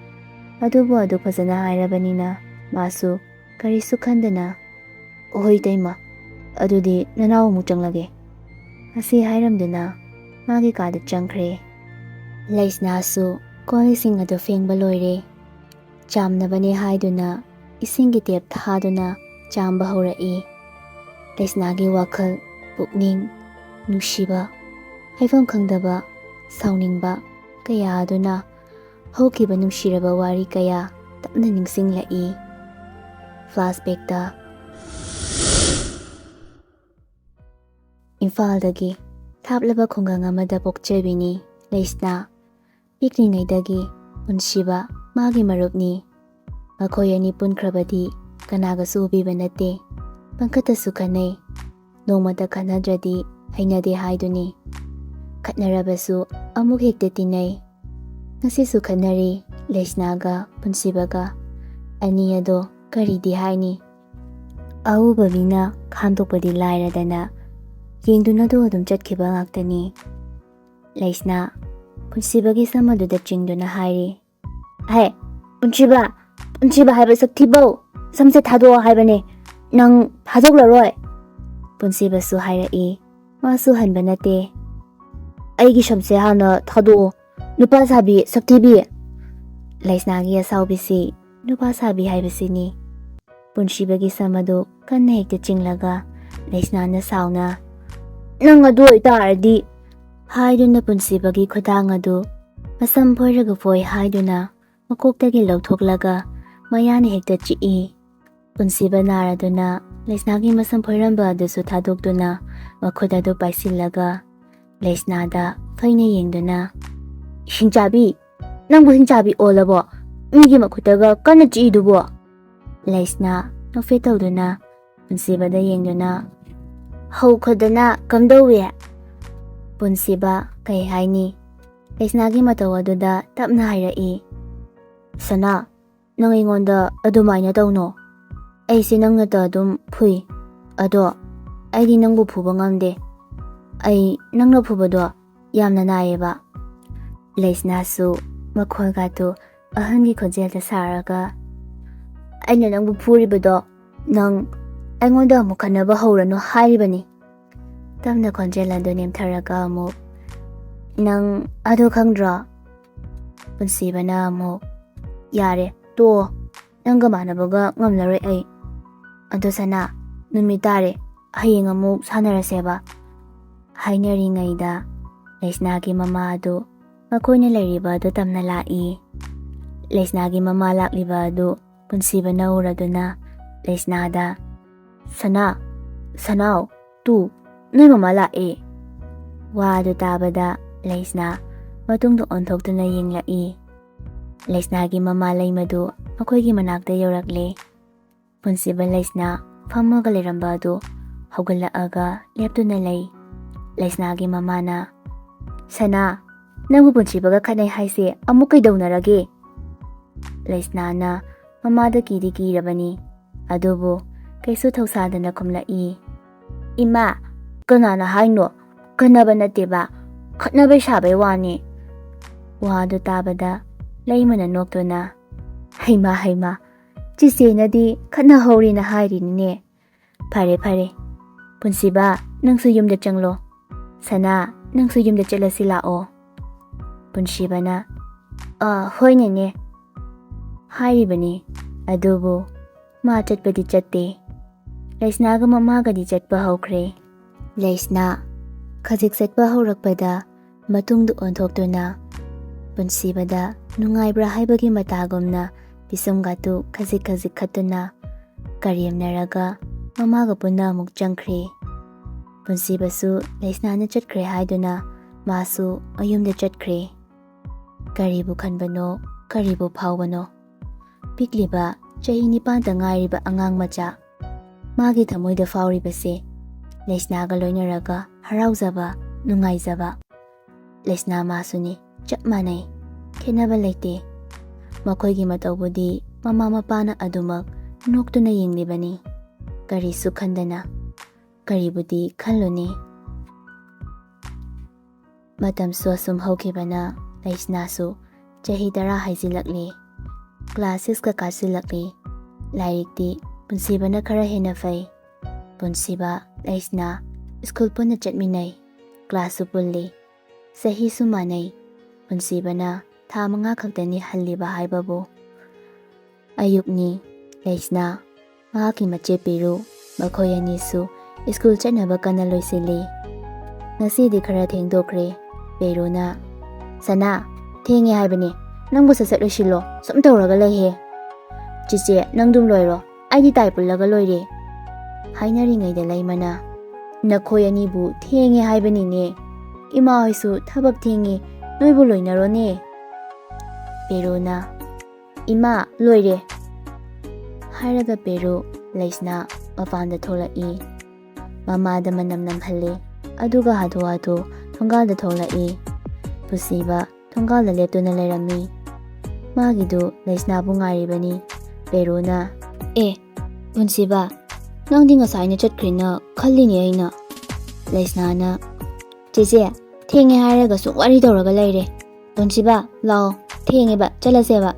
ꯑꯗꯨꯕꯨ ꯑꯗꯨ ꯐꯖꯅ ꯍꯥꯏꯔꯕꯅꯤꯅ ꯃꯥꯁꯨ ꯀꯔꯤꯁꯨ ꯈꯟꯗꯅ, "ꯑꯣꯍꯣꯏ ꯏꯇꯩꯃ, ꯑꯗꯨꯗꯤ ꯅꯅꯥꯎ ꯑꯃꯨꯛ ꯆꯪꯂꯒꯦ꯫" ꯑꯁꯤ ꯍꯥꯏꯔꯝꯗꯨꯅ ꯃꯥꯒꯤ ꯀꯥꯗ ꯆꯪꯈ꯭ꯔꯦ꯫ ꯂꯩꯁꯅꯥꯁꯨ ꯀꯣꯜ ꯂꯤꯛꯁꯤꯡ ꯑꯗꯨ ꯐꯦꯡꯕ ꯂꯣꯏꯔꯦ꯫ ꯆꯥꯝꯅꯕꯅꯦ ꯍꯥꯏꯗꯨꯅ ꯏꯁꯤꯡꯒꯤ ꯇꯦꯞ ꯊꯥꯗꯨꯅ ꯆꯥꯝꯕ ꯍꯧꯔꯛꯏ꯫ ꯂꯩꯁꯅꯥꯒꯤ ꯋꯥꯈꯜ, ꯄꯨꯛꯅꯤꯡ, ꯅꯨꯡꯁꯤꯕ, ꯍꯥꯏꯐꯝ ꯈꯪꯗꯕ, ꯁꯥꯎꯅꯤꯡꯕ ꯀꯌꯥ ꯑꯗꯨꯅ ꯍꯧꯈꯤꯕ ꯅꯨꯡꯁꯤꯔꯕ ꯋꯥꯔꯤ ꯀꯌꯥ ꯇꯞꯅ ꯅꯤꯡꯁꯤꯡꯂꯛꯏ꯫ ꯐ꯭ꯂꯥꯁꯕꯦꯛꯇ꯫ ꯏꯝꯐꯥꯜꯗꯒꯤ ꯊꯥꯞꯂꯕ ꯈꯨꯡꯒꯪ ꯑꯃꯗ ꯄꯣꯛꯆꯕꯤꯅꯤ ꯂꯩꯁꯅꯥ꯫ ꯄꯤꯛꯂꯤꯉꯩꯗꯒꯤ ꯄꯨꯟꯁꯤꯕ ꯃꯥꯒꯤ ꯃꯔꯨꯞꯅꯤ꯫ ꯃꯈꯣꯏ ꯑꯅꯤ ꯄꯨꯟꯈ꯭ꯔꯕꯗꯤ ꯀꯅꯥꯒꯁꯨ ꯎꯕꯤꯕ ꯅꯠꯇꯦ꯫ ꯄꯪꯈꯠꯇꯁꯨ ꯈꯠꯅꯩ꯫ ꯅꯣꯡꯃꯇ ꯈꯠꯅꯗ꯭ꯔꯗꯤ ꯍꯩꯅꯗꯦ ꯍꯥꯏꯗꯨꯅꯤ꯫ ꯈꯠꯅꯔꯕꯁꯨ ꯑꯃꯨꯛ ꯍꯦꯛꯇ ꯇꯤꯟꯅꯩ꯫ ꯉꯁꯤꯁꯨ ꯈꯠꯅꯔꯤ ꯂꯩꯁꯅꯥꯒ ꯄꯨꯟꯁꯤꯕꯒ꯫ ꯑꯅꯤ ꯑꯗꯣ ꯀꯔꯤꯗꯤ ꯍꯥꯏꯅꯤ? ꯑꯎꯕ ꯃꯤꯅ ꯈꯥꯝꯗꯣꯛꯄꯗꯤ ꯂꯥꯏꯔꯗꯅ ꯌꯦꯡꯗꯨꯅꯗꯨ ꯑꯗꯨꯝ ꯆꯠꯈꯤꯕ ꯉꯥꯛꯇꯅꯤ꯫ ꯂꯩꯁꯅꯥ ꯄꯨꯟꯁꯤꯕꯒꯤ ꯁꯝ ꯑꯗꯨꯗ ꯆꯤꯡꯗꯨꯅ ꯍꯥꯏꯔꯤ, "ꯍꯦ, ꯄꯨꯟꯁꯤꯕ, ꯄꯨꯟꯁꯤꯕ ꯍꯥꯏꯕ ꯁꯛꯊꯤꯕꯧ, ꯁꯝꯁꯦ ꯊꯥꯗꯣꯛꯑꯣ ꯍꯥꯏꯕꯅꯦ꯫ ꯅꯪ ꯊꯥꯗꯣꯛꯂꯔꯣꯏ꯫" ꯄꯨꯟꯁꯤꯕꯁꯨ ꯍꯥꯏꯔꯛꯏ꯫ ꯃꯥꯁꯨ ꯍꯟꯕ ꯅꯠꯇꯦ꯫ "ꯑꯩꯒꯤ ꯁꯝꯁꯦ ꯍꯥꯟꯅ ꯊꯥꯗꯣꯛꯑꯣ, ꯅꯨꯄꯥ ꯁꯥꯕꯤ ꯁꯛꯊꯤꯕꯤ꯫" ꯂꯩꯁꯅꯥꯒꯤ ꯑꯁꯥꯎꯕꯤꯁꯤ ꯅꯨꯄꯥ ꯁꯥꯕꯤ ꯍꯥꯏꯕꯁꯤꯅꯤ꯫ ꯄꯨꯟꯁꯤꯕꯒꯤ ꯁꯝ ꯑꯗꯨ ꯀꯟꯅ ꯍꯦꯛꯇ ꯆꯤꯡꯂꯒ ꯂꯩꯁꯅꯥꯅ ꯁꯥꯎꯅ, "ꯅꯪ ꯑꯗꯨ ꯑꯣꯏꯇꯥꯔꯗꯤ" ꯍꯥꯏꯗꯨꯅ ꯄꯨꯟꯁꯤꯕꯒꯤ ꯈꯨꯗꯥꯡ ꯑꯗꯨ ꯃꯁꯝ ꯐꯣꯏꯔꯒ ꯐꯣꯏ ꯍꯥꯏꯗꯨꯅ ꯃꯀꯣꯛꯇꯒꯤ ꯂꯧꯊꯣꯛꯂꯒ ꯃꯌꯥꯅ ꯍꯦꯛꯇ ꯆꯤꯛꯏ꯫ ꯄꯨꯟꯁꯤꯕ ꯅꯥꯔꯗꯨꯅ ꯂꯩꯁꯅꯥꯒꯤ ꯃꯁꯝ ꯐꯣꯏꯔꯝꯕ ꯑꯗꯨꯁꯨ ꯊꯥꯗꯣꯛꯇꯨꯅ ꯃꯈꯨꯠ ꯑꯗꯨ ꯄꯥꯏꯁꯤꯜꯂꯒ ꯂꯩꯁꯅꯥꯗ ꯐꯩꯅ ꯌꯦꯡꯗꯨꯅ, "ꯍꯤꯡꯆꯥꯕꯤ, ꯅꯪꯕꯨ ꯍꯤꯡꯆꯥꯕꯤ ꯑꯣꯜꯂꯕꯣ? ꯃꯤꯒꯤ ꯃꯈꯨꯠꯇꯒ ꯀꯟꯅ ꯆꯤꯛꯏꯗꯨꯕꯣ?" ꯂꯩꯁꯅꯥ ꯅꯣꯛꯐꯦꯠ ꯇꯧꯗꯨꯅ ꯄꯨꯟꯁꯤꯕꯗ ꯌꯦꯡꯗꯨꯅ, "ꯍꯧꯈꯗꯅ ꯀꯝꯗꯧꯏ?" ꯄꯨꯟꯁꯤꯕ ꯀꯩ ꯍꯥꯏꯅꯤ? ꯂꯩꯁꯅꯥꯒꯤ ꯃꯇꯧ ꯑꯗꯨꯗ ꯇꯞꯅ ꯍꯥꯏꯔꯛꯏ, "ꯁꯅꯥ, ꯅꯪ ꯑꯩꯉꯣꯟꯗ ꯑꯗꯨꯃꯥꯏꯅ ꯇꯧꯅꯣ꯫ ꯑꯩꯁꯦ ꯅꯪꯅꯇ ꯑꯗꯨꯝ ꯐꯨꯏ꯫ ꯑꯗꯣ ꯑꯩꯗꯤ ꯅꯪꯕꯨ ꯐꯨꯕ ꯉꯝꯗꯦ꯫ ꯑꯩ ꯅꯪꯅ ꯐꯨꯕꯗꯣ ꯌꯥꯝꯅ ꯅꯥꯏꯌꯦꯕ꯫" ꯂꯩꯁꯅꯥꯁꯨ ꯃꯈꯣꯜꯒꯗꯨ ꯑꯍꯟꯒꯤ ꯈꯣꯟꯖꯦꯜꯗ ꯁꯥꯔꯒ, "ꯑꯩꯅ ꯅꯪꯕꯨ ꯐꯨꯔꯤꯕꯗꯣ ꯅꯪ ꯑꯩꯉꯣꯟꯗ ꯑꯃꯨꯛ ꯈꯠꯅꯕ ꯍꯧꯔꯅꯨ ꯍꯥꯏꯔꯤꯕꯅꯤ꯫" ꯇꯞꯅ ꯈꯣꯟꯖꯦꯜ ꯑꯗꯨ ꯅꯦꯝꯊꯔꯒ ꯑꯃꯨꯛ, "ꯅꯪ ꯑꯗꯨ ꯈꯪꯗ꯭ꯔꯣ?" ꯄꯨꯟꯁꯤꯕꯅ ꯑꯃꯨꯛ, "ꯌꯥꯔꯦ, ꯇꯣꯛꯑꯣ꯫ ꯅꯪꯒ ꯃꯥꯟꯅꯕꯒ ꯉꯝꯂꯔꯣꯏ ꯑꯩ꯫ ꯑꯗꯣ ꯁꯅꯥ, ꯅꯨꯃꯤꯠ ꯇꯥꯔꯦ, ꯍꯌꯦꯡ ꯑꯃꯨꯛ ꯁꯥꯟꯅꯔꯁꯦꯕ꯫" ꯍꯥꯏꯅꯔꯤꯉꯩꯗ ꯂꯩꯁꯅꯥꯒꯤ ꯃꯃꯥ ꯑꯗꯨ ꯃꯈꯣꯏꯅ ꯂꯩꯔꯤꯕ ꯑꯗꯨ ꯇꯝꯅ ꯂꯥꯛꯏ꯫ ꯂꯩꯁꯅꯥꯒꯤ ꯃꯃꯥ ꯂꯥꯛꯂꯤꯕ ꯑꯗꯨ ꯄꯨꯟꯁꯤꯕꯅ ꯎꯔꯗꯨꯅ ꯂꯩꯁꯅꯥꯗ, "ꯁꯅꯥ, ꯁꯅꯥꯎ, ꯇꯨ, ꯅꯣꯏ ꯃꯃꯥ ꯂꯥꯛꯑꯦ꯫" ꯋꯥ ꯑꯗꯨ ꯇꯥꯕꯗ ꯂꯩꯁꯅꯥ ꯃꯇꯨꯡꯗ ꯑꯣꯟꯊꯣꯛꯇꯨꯅ ꯌꯦꯡꯂꯛꯏ꯫ ꯂꯩꯁꯅꯥꯒꯤ ꯃꯃꯥ ꯂꯩꯃꯗꯨ ꯃꯈꯣꯏꯒꯤ ꯃꯅꯥꯛꯇ ꯌꯧꯔꯛꯂꯦ꯫ ꯄꯨꯟꯁꯤꯕ ꯂꯩꯁꯅꯥ ꯐꯝꯃꯒ ꯂꯩꯔꯝꯕ ꯑꯗꯨ ꯍꯧꯒꯠꯂꯛꯑꯒ ꯂꯦꯞꯇꯨꯅ ꯂꯩ꯫ ꯂꯩꯁꯅꯥꯒꯤ ꯃꯃꯥꯅ, "ꯁꯅꯥ, ꯅꯪꯕꯨ ꯄꯨꯟꯁꯤꯕꯒ ꯈꯠꯅꯩ ꯍꯥꯏꯁꯦ ꯑꯃꯨꯛ ꯀꯩꯗꯧꯅꯔꯒꯦ?" ꯂꯩꯁꯅꯥꯅ ꯃꯃꯥꯗ ꯀꯤꯗꯤ ꯀꯤꯔꯕꯅꯤ, ꯑꯗꯨꯕꯨ ꯀꯩꯁꯨ ꯊꯧꯁꯥꯗꯅ ꯈꯨꯝꯂꯛꯏ, "ꯏꯃꯥ, ꯀꯅꯥꯅ ꯍꯥꯏꯅꯣ? ꯈꯠꯅꯕ ꯅꯠꯇꯦꯕ, ꯈꯠꯅꯕꯩ ꯁꯥꯕꯩ ꯋꯥꯅꯤ꯫" ꯋꯥꯗꯨ ꯇꯥꯕꯗ ꯂꯩꯃꯅ ꯅꯣꯛꯇꯨꯅ, "ꯍꯩꯃꯥ, ꯍꯩꯃꯥ, ꯆꯤꯆꯦꯅꯗꯤ ꯈꯠꯅꯍꯧꯔꯤꯅ ꯍꯥꯏꯔꯤꯅꯤꯅꯦ꯫ ꯐꯔꯦ, ꯐꯔꯦ꯫ ꯄꯨꯟꯁꯤꯕ, ꯅꯪꯁꯨ ꯌꯨꯝꯗ ꯆꯪꯂꯣ꯫ ꯁꯅꯥ, ꯅꯪꯁꯨ ꯌꯨꯝꯗ ꯆꯠꯂꯁꯤ ꯂꯥꯛꯑꯣ꯫" ꯄꯨꯟꯁꯤꯕꯅ, "ꯑ, ꯍꯣꯏ ꯅꯦꯅꯦ" ꯍꯥꯏꯔꯤꯕꯅꯤ꯫ ꯑꯗꯨꯕꯨ ꯃꯥ ꯆꯠꯄꯗꯤ ꯆꯠꯇꯦ꯫ ꯂꯩꯁꯅꯥꯒ ꯃꯃꯥꯒꯗꯤ ꯆꯠꯄ ꯍꯧꯈ꯭ꯔꯦ꯫ ꯂꯩꯁꯅꯥ ꯈꯖꯤꯛ ꯆꯠꯄ ꯍꯧꯔꯛꯄꯗ ꯃꯇꯨꯡꯗ ꯑꯣꯟꯊꯣꯛꯇꯨꯅ ꯄꯨꯟꯁꯤꯕꯗ ꯅꯨꯡꯉꯥꯏꯕ꯭ꯔꯥ ꯍꯥꯏꯕꯒꯤ ꯃꯇꯥꯒꯨꯝꯅ ꯄꯤꯁꯨꯝꯒꯥꯇꯨ ꯈꯖꯤꯛ ꯈꯖꯤꯛ ꯈꯠꯇꯨꯅ ꯀꯔꯦꯝꯅꯔꯒ ꯃꯃꯥꯒ ꯄꯨꯟꯅ ꯑꯃꯨꯛ ꯆꯪꯈ꯭ꯔꯦ꯫ ꯄꯨꯟꯁꯤꯕꯁꯨ ꯂꯩꯁꯅꯥꯅ ꯆꯠꯈ꯭ꯔꯦ ꯍꯥꯏꯗꯨꯅ ꯃꯥꯁꯨ ꯃꯌꯨꯝꯗ ꯆꯠꯈ꯭ꯔꯦ꯫ ꯀꯔꯤꯕꯨ ꯈꯟꯕꯅꯣ, ꯀꯔꯤꯕꯨ ꯐꯥꯎꯕꯅꯣ? ꯄꯤꯛꯂꯤꯕ ꯆꯍꯤ ꯅꯤꯄꯥꯟꯇ ꯉꯥꯏꯔꯤꯕ ꯑꯉꯥꯡ ꯃꯆꯥ, ꯃꯥꯒꯤ ꯊꯃꯣꯏꯗ ꯐꯥꯎꯔꯤꯕꯁꯦ ꯂꯩꯁꯅꯥꯒ ꯂꯣꯏꯅꯔꯒ ꯍꯔꯥꯎꯖꯕ, ꯅꯨꯡꯉꯥꯏꯖꯕ꯫ ꯂꯩꯁꯅꯥ ꯃꯥꯁꯨꯅꯤ, ꯆꯞ ꯃꯥꯟꯅꯩ, ꯈꯦꯠꯅꯕ ꯂꯩꯇꯦ꯫ ꯃꯈꯣꯏꯒꯤ ꯃꯇꯧꯕꯨꯗꯤ ꯃꯃꯥ ꯃꯄꯥꯅ ꯑꯗꯨꯃꯛ ꯅꯣꯛꯇꯨꯅ ꯌꯦꯡꯂꯤꯕꯅꯤ, ꯀꯔꯤꯁꯨ ꯈꯟꯗꯅ꯫ ꯀꯔꯤꯕꯨꯗꯤ ꯈꯜꯂꯨꯅꯤ꯫ ꯃꯇꯝꯁꯨ ꯑꯁꯨꯝ ꯍꯧꯈꯤꯕꯅ ꯂꯩꯁꯅꯥꯁꯨ ꯆꯍꯤ ꯇꯔꯥ ꯍꯥꯏꯖꯤꯜꯂꯛꯂꯤ꯫ ꯀ꯭ꯂꯥꯁ ꯁꯤꯛꯁꯀ ꯀꯥꯁꯤꯜꯂꯛꯂꯤ꯫ ꯂꯥꯏꯔꯤꯛꯇꯤ ꯄꯨꯟꯁꯤꯕꯅ ꯈꯔ ꯍꯦꯟꯅ ꯐꯩ꯫ ꯄꯨꯟꯁꯤꯕ, ꯂꯩꯁꯅꯥ ꯁ꯭ꯀꯨꯜ ꯄꯨꯟꯅ ꯆꯠꯃꯤꯟꯅꯩ, ꯀ꯭ꯂꯥꯁꯁꯨ ꯄꯨꯜꯂꯤ, ꯆꯍꯤꯁꯨ ꯃꯥꯟꯅꯩ꯫ ꯄꯨꯟꯁꯤꯕꯅ ꯊꯥ ꯃꯉꯥ ꯈꯛꯇꯅꯤ ꯍꯜꯂꯤꯕ ꯍꯥꯏꯕꯕꯨ꯫ ꯑꯌꯨꯛꯅꯤ꯫ ꯂꯩꯁꯅꯥ, ꯃꯍꯥꯛꯀꯤ ꯃꯆꯦ ꯄꯦꯔꯨ, ꯃꯈꯣꯏ ꯑꯅꯤꯁꯨ ꯁ꯭ꯀꯨꯜ ꯆꯠꯅꯕ ꯀꯟꯅ ꯂꯣꯏꯁꯤꯜꯂꯤ꯫ ꯉꯁꯤꯗꯤ ꯈꯔ ꯊꯦꯡꯗꯣꯛꯈ꯭ꯔꯦ꯫ ꯄꯦꯔꯨꯅ, "ꯁꯅꯥ, ꯊꯦꯡꯉꯦ ꯍꯥꯏꯕꯅꯦ, ꯅꯪꯕꯨ ꯁꯠ ꯁꯠ ꯂꯣꯏꯁꯤꯜꯂꯣ, ꯁꯨꯝ ꯇꯧꯔꯒ ꯂꯩꯍꯦ꯫" "ꯆꯦꯆꯦ, ꯅꯪ ꯑꯗꯨꯝ ꯂꯣꯏꯔꯣ, ꯑꯩꯗꯤ ꯇꯥꯏ ꯄꯨꯜꯂꯒ ꯂꯣꯏꯔꯦ꯫" ꯍꯥꯏꯅꯔꯤꯉꯩꯗ ꯂꯩꯃꯅ, "ꯅꯈꯣꯏ ꯑꯅꯤꯕꯨ ꯊꯦꯡꯉꯦ ꯍꯥꯏꯕꯅꯤꯅꯦ꯫ ꯏꯃꯥ ꯍꯣꯏꯁꯨ ꯊꯕꯛ ꯊꯦꯡꯉꯦ, ꯅꯣꯏꯕꯨ ꯂꯣꯏꯅꯔꯣꯅꯦ꯫" ꯄꯦꯔꯨꯅ, "ꯏꯃꯥ, ꯂꯣꯏꯔꯦ꯫" ꯍꯥꯏꯔꯒ ꯄꯦꯔꯨ ꯂꯩꯁꯅꯥ ꯃꯄꯥꯟꯗ ꯊꯣꯛꯂꯛꯏ꯫ ꯃꯃꯥꯗ ꯃꯅꯝ ꯅꯝꯍꯜꯂꯤ꯫ ꯑꯗꯨꯒ ꯍꯥꯊꯨ ꯍꯥꯊꯨ ꯊꯣꯡꯒꯥꯜꯗ ꯊꯣꯛꯂꯛꯏ꯫ ꯄꯨꯟꯁꯤꯕ ꯊꯣꯡꯒꯥꯜꯗ ꯂꯦꯞꯇꯨꯅ ꯂꯩꯔꯝꯃꯤ꯫ ꯃꯥꯒꯤꯗꯨ ꯂꯩꯁꯅꯥꯕꯨ ꯉꯥꯏꯔꯤꯕꯅꯤ꯫ ꯄꯦꯔꯨꯅ, "ꯑꯦ, ꯄꯨꯟꯁꯤꯕ, ꯅꯪꯗꯤ ꯉꯁꯥꯏꯅ ꯆꯠꯈ꯭ꯔꯦꯅ ꯈꯜꯂꯤꯅꯦ ꯑꯩꯅ꯫" ꯂꯩꯁꯅꯥꯅ, "ꯆꯦꯆꯦ, ꯊꯦꯡꯉꯦ ꯍꯥꯏꯔꯒ ꯁꯨꯝ ꯋꯥꯔꯤ ꯇꯧꯔꯒ ꯂꯩꯔꯦ꯫ ꯄꯨꯟꯁꯤꯕ, ꯂꯥꯛꯑꯣ, ꯊꯦꯡꯉꯦꯕ, ꯆꯠꯂꯁꯦꯕ꯫"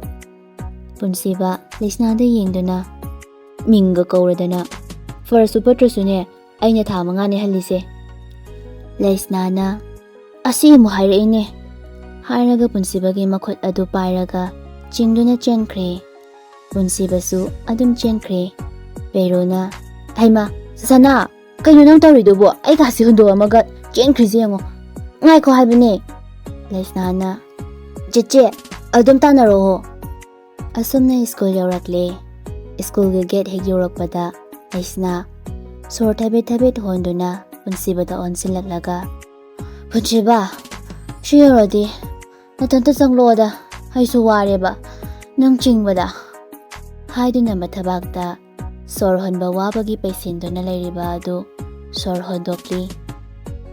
ꯄꯨꯟꯁꯤꯕ ꯂꯩꯁꯅꯥꯗ ꯌꯦꯡꯗꯨꯅ, "ꯃꯤꯡꯒ ꯀꯧꯔꯗꯅ, ꯐꯔꯁꯨ ꯐꯠꯇ꯭ꯔꯁꯨꯅꯦ, ꯑꯩꯅ ꯊꯥ ꯃꯉꯥꯅꯦ ꯍꯜꯂꯤꯁꯦ꯫" ꯂꯩꯁꯅꯥꯅ, "ꯑꯁꯤ ꯑꯃꯨꯛ ꯍꯥꯏꯔꯛꯏꯅꯦ꯫" ꯍꯥꯏꯔꯒ ꯄꯨꯟꯁꯤꯕꯒꯤ ꯃꯈꯨꯠ ꯑꯗꯨ ꯄꯥꯏꯔꯒ ꯆꯤꯡꯗꯨꯅ ꯆꯦꯟꯈ꯭ꯔꯦ꯫ ꯄꯨꯟꯁꯤꯕꯁꯨ ꯑꯗꯨꯝ ꯆꯦꯟꯈ꯭ꯔꯦ꯫ ꯄꯦꯔꯨꯅ, "ꯍꯩꯃꯥ, ꯁꯅꯥ, ꯀꯩꯅꯣ ꯅꯪ ꯇꯧꯔꯤꯗꯨꯕꯣ? ꯑꯩꯒꯥꯁꯤ ꯍꯨꯟꯗꯣꯛꯑꯝꯃꯒ ꯆꯦꯟꯈ꯭ꯔꯤꯁꯦ ꯌꯦꯡꯉꯣ꯫ ꯉꯥꯏꯈꯣ ꯍꯥꯏꯕꯅꯦ꯫" ꯂꯩꯁꯅꯥꯅ, "ꯆꯦꯆꯦ, ꯑꯗꯨꯝ ꯇꯥꯟꯅꯔꯛꯑꯣ꯫" ꯑꯁꯨꯝꯅ ꯁ꯭ꯀꯨꯜ ꯌꯧꯔꯛꯂꯦ꯫ ꯁ꯭ꯀꯨꯜꯒꯤ ꯒꯦꯠ ꯍꯦꯛ ꯌꯧꯔꯛꯄꯗ ꯂꯩꯁꯅꯥ ꯁꯣꯔ ꯊꯕꯦꯠ ꯊꯕꯦꯠ ꯍꯣꯟꯗꯨꯅ ꯄꯨꯟꯁꯤꯕꯗ ꯑꯣꯟꯁꯤꯜꯂꯛꯂꯒ, "ꯄꯨꯟꯁꯤꯕ, ꯁꯤ ꯌꯧꯔꯗꯤ ꯅꯊꯟꯇ ꯆꯪꯂꯛꯑꯣꯗ, ꯑꯩꯁꯨ ꯋꯥꯔꯦꯕ ꯅꯪ ꯆꯤꯡꯕꯗ," ꯍꯥꯏꯗꯨꯅ ꯃꯊꯕꯥꯛꯇ ꯁꯣꯔ ꯍꯣꯟꯕ ꯋꯥꯕꯒꯤ ꯄꯩꯁꯤꯟꯗꯨꯅ ꯂꯩꯔꯤꯕ ꯑꯗꯨ ꯁꯣꯔ ꯍꯣꯟꯗꯣꯛꯂꯤ꯫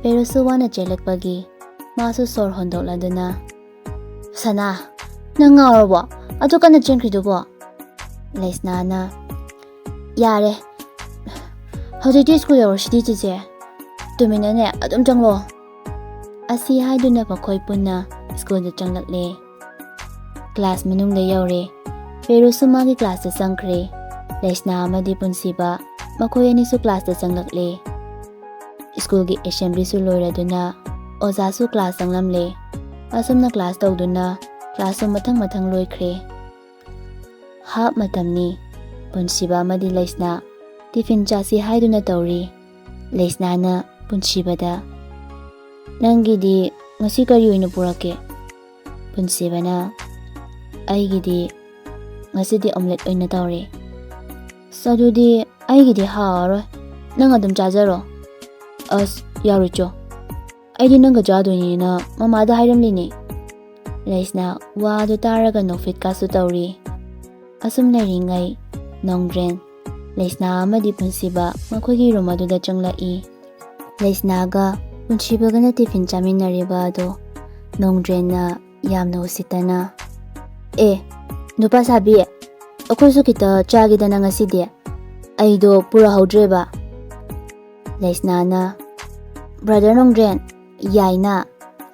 ꯄꯦꯔꯨꯁꯨ ꯋꯥꯅ ꯆꯦꯜꯂꯛꯄꯒꯤ ꯃꯥꯁꯨ ꯁꯣꯔ ꯍꯣꯟꯗꯣꯛꯂꯗꯨꯅ, "ꯁꯅꯥ, ꯅꯪ ꯉꯥꯎꯔꯕꯣ? ꯑꯗꯨ ꯀꯟꯅ ꯆꯦꯟꯈ꯭ꯔꯤꯗꯨꯕꯣ?" ꯂꯩꯁꯅꯥꯅ, "ꯌꯥꯔꯦ, ꯍꯧꯖꯤꯛꯇꯤ ꯁ꯭ꯀꯨꯜ ꯌꯧꯔꯁꯤꯗꯤ ꯆꯤꯆꯦ꯫ ꯇꯨꯃꯤꯟꯅꯅꯦ ꯑꯗꯨꯝ ꯆꯪꯂꯣ꯫" ꯑꯁꯤ ꯍꯥꯏꯗꯨꯅ ꯃꯈꯣꯏ ꯄꯨꯟꯅ ꯁ꯭ꯀꯨꯜꯗ ꯆꯪꯂꯛꯂꯦ꯫ ꯀ꯭ꯂꯥꯁ ꯃꯅꯨꯡꯗ ꯌꯧꯔꯦ꯫ ꯄꯦꯔꯨꯁꯁꯨ ꯃꯥꯒꯤ ꯀ꯭ꯂꯥꯁꯇ ꯆꯪꯈ꯭ꯔꯦ꯫ ꯂꯩꯁꯅꯥ ꯑꯃꯗꯤ ꯄꯨꯟꯁꯤꯕ ꯃꯈꯣꯏ ꯑꯅꯤꯁꯨ ꯀ꯭ꯂꯥꯁꯇ ꯆꯪꯂꯛꯂꯦ꯫ ꯁ꯭ꯀꯨꯜꯒꯤ ꯑꯦꯁꯦꯝꯕ꯭ꯂꯤꯁꯨ ꯂꯣꯏꯔꯗꯨꯅ ꯑꯣꯖꯥꯁꯨ ꯀ꯭ꯂꯥꯁ ꯆꯪꯂꯝꯂꯦ꯫ ꯑꯁꯨꯝꯅ ꯀ꯭ꯂꯥꯁ ꯇꯧꯗꯨꯅ ꯀ꯭ꯂꯥꯁꯁꯨ ꯃꯊꯪ ꯃꯊꯪ ꯂꯣꯏꯈ꯭ꯔꯦ꯫ ꯍꯥꯞ ꯃꯇꯝꯅꯤ꯫ ꯄꯨꯟꯁꯤꯕ ꯑꯃꯗꯤ ꯂꯩꯁꯅꯥ ꯇꯤꯐꯤꯟ ꯆꯥꯁꯤ ꯍꯥꯏꯗꯨꯅ ꯇꯧꯔꯤ꯫ ꯂꯩꯁꯅꯥꯅ ꯄꯨꯟꯁꯤꯕꯗ, "ꯅꯪꯒꯤꯗꯤ ꯉꯁꯤ ꯀꯔꯤ ꯑꯣꯏꯅ ꯄꯨꯔꯛꯀꯦ?" ꯄꯨꯟꯁꯤꯕꯅ, "ꯑꯩꯒꯤꯗꯤ ꯉꯁꯤꯗꯤ ꯑꯣꯝꯂꯦꯠ ꯑꯣꯏꯅ ꯇꯧꯔꯦ꯫" "ꯑꯁ, ꯑꯗꯨꯗꯤ ꯑꯩꯒꯤꯗꯤ ꯍꯥꯎꯔꯔꯣꯏ, ꯅꯪ ꯑꯗꯨꯝ ꯆꯥꯖꯔꯣ꯫" "ꯑꯁ, ꯌꯥꯔꯣꯏ ꯆꯣ, ꯑꯩꯗꯤ ꯅꯪꯒ ꯆꯥꯗꯣꯏꯅꯦꯅ ꯃꯃꯥꯗ ꯍꯥꯏꯔꯝꯂꯤꯅꯦ꯫" ꯂꯩꯁꯅꯥ ꯋꯥꯗꯨ ꯇꯥꯔꯒ ꯅꯣꯛꯐꯦꯠꯀꯥꯁꯨ ꯇꯧꯔꯤ꯫ ꯑꯁꯨꯝ ꯂꯩꯔꯤꯉꯩ ꯅꯣꯡꯗ꯭ꯔꯦꯟ, ꯂꯩꯁꯅꯥ ꯑꯃꯗꯤ ꯄꯨꯟꯁꯤꯕ ꯃꯈꯣꯏꯒꯤ ꯔꯨꯝ ꯑꯗꯨꯗ ꯆꯪꯂꯛꯏ꯫ ꯂꯩꯁꯅꯥꯒ ꯄꯨꯟꯁꯤꯕꯒꯅ ꯇꯤꯐꯤꯟ ꯆꯥꯃꯤꯟꯅꯔꯤꯕ ꯑꯗꯣ ꯅꯣꯡꯗ꯭ꯔꯦꯟꯅ ꯌꯥꯝꯅ ꯎꯁꯤꯠꯇꯅ, "ꯑꯦ, ꯅꯨꯄꯥ ꯁꯥꯕꯤ, ꯑꯩꯈꯣꯏꯁꯨ ꯈꯤꯇ ꯆꯥꯒꯦꯗꯅ ꯉꯁꯤꯗꯤ꯫ ꯑꯩꯗꯣ ꯄꯨꯔꯛꯍꯧꯗ꯭ꯔꯦꯕ꯫" ꯂꯩꯁꯅꯥꯅ, "ꯕ꯭ꯔꯗꯔ ꯅꯣꯡꯗ꯭ꯔꯦꯟ, ꯌꯥꯏꯅ,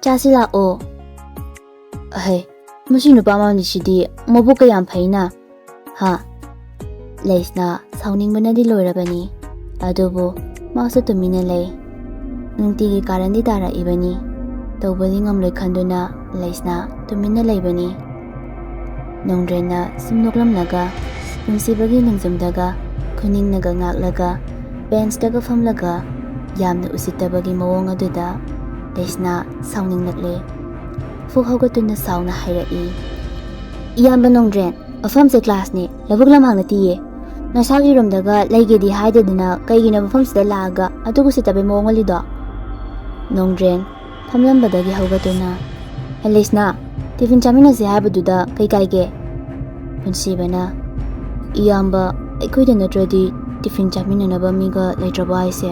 ꯆꯥꯁꯤ ꯂꯥꯛꯑꯣ꯫" "ꯑꯍꯩ, ꯃꯁꯤ ꯅꯨꯄꯥ ꯑꯃꯅꯤꯁꯤꯗꯤ ꯃꯕꯨꯛ ꯀꯌꯥꯝ ꯐꯩꯅ, ꯍꯥ?" ꯂꯩꯁꯅꯥ ꯁꯥꯎꯅꯤꯡꯕꯅꯗꯤ ꯂꯣꯏꯔꯕꯅꯤ, ꯑꯗꯨꯕꯨ ꯃꯥꯁꯨ ꯇꯨꯃꯤꯟꯅ ꯂꯩ꯫ ꯅꯨꯡꯇꯤꯒꯤ ꯀꯥꯔꯟꯗꯤ ꯇꯥꯔꯛꯏꯕꯅꯤ, ꯇꯧꯕꯗꯤ ꯉꯝꯂꯣꯏ ꯈꯟꯗꯨꯅ ꯂꯩꯁꯅꯥ ꯇꯨꯃꯤꯟꯅ ꯂꯩꯕꯅꯤ꯫ ꯅꯣꯡꯗ꯭ꯔꯦꯟꯅ ꯁꯨꯝ ꯅꯣꯛꯂꯝꯂꯒ, ꯄꯨꯟꯁꯤꯕꯒꯤ ꯅꯣꯡꯖꯨꯝꯗꯒ ꯈꯨꯅꯤꯡꯅꯒ ꯉꯥꯛꯂꯒ, ꯕꯦꯟꯁꯇꯒ ꯐꯝꯂꯒ, ꯌꯥꯝꯅ ꯎꯁꯤꯠꯇꯕꯒꯤ ꯃꯑꯣꯡ ꯑꯗꯨꯗ ꯂꯩꯁꯅꯥ ꯁꯥꯎꯅꯤꯡꯂꯛꯂꯦ꯫ ꯐꯨꯛ ꯍꯧꯒꯠꯇꯨꯅ ꯁꯥꯎꯅ ꯍꯥꯏꯔꯛꯏ, "ꯏꯌꯥꯝꯕ ꯅꯣꯡꯗ꯭ꯔꯦꯟ, ꯃꯐꯝꯁꯦ ꯀ꯭ꯂꯥꯁꯅꯦ, ꯂꯧꯕꯨꯛ ꯂꯝꯍꯥꯡ ꯅꯠꯇꯤꯌꯦ꯫ ꯅꯁꯥꯒꯤ ꯔꯨꯝꯗꯒ ꯂꯩꯒꯦꯗꯤ ꯍꯥꯏꯗꯗꯅ ꯀꯩꯒꯤꯅꯣ ꯃꯐꯝꯁꯤꯗ ꯂꯥꯛꯑꯒ ꯑꯗꯨꯛ ꯎꯁꯤꯠꯇꯕꯩ ꯃꯑꯣꯡ ꯎꯠꯂꯤꯗꯣ?" ꯅꯣꯡꯗ꯭ꯔꯦꯟ ꯐꯝꯂꯝꯕꯗꯒꯤ ꯍꯧꯒꯠꯇꯨꯅ, "ꯂꯩꯁꯅꯥ, ꯇꯤꯐꯤꯟ ꯆꯥꯃꯤꯟꯅꯁꯦ ꯍꯥꯏꯕꯗꯨꯗ ꯀꯩ ꯀꯥꯏꯒꯦ?" ꯄꯨꯟꯁꯤꯕꯅ, "ꯏꯌꯥꯝꯕ, ꯑꯩꯈꯣꯏꯗ ꯅꯠꯇ꯭ꯔꯗꯤ ꯇꯤꯐꯤꯟ ꯆꯥꯃꯤꯟꯅꯅꯕ ꯃꯤꯒ ꯂꯩꯇ꯭ꯔꯕꯣ ꯍꯥꯏꯁꯦ?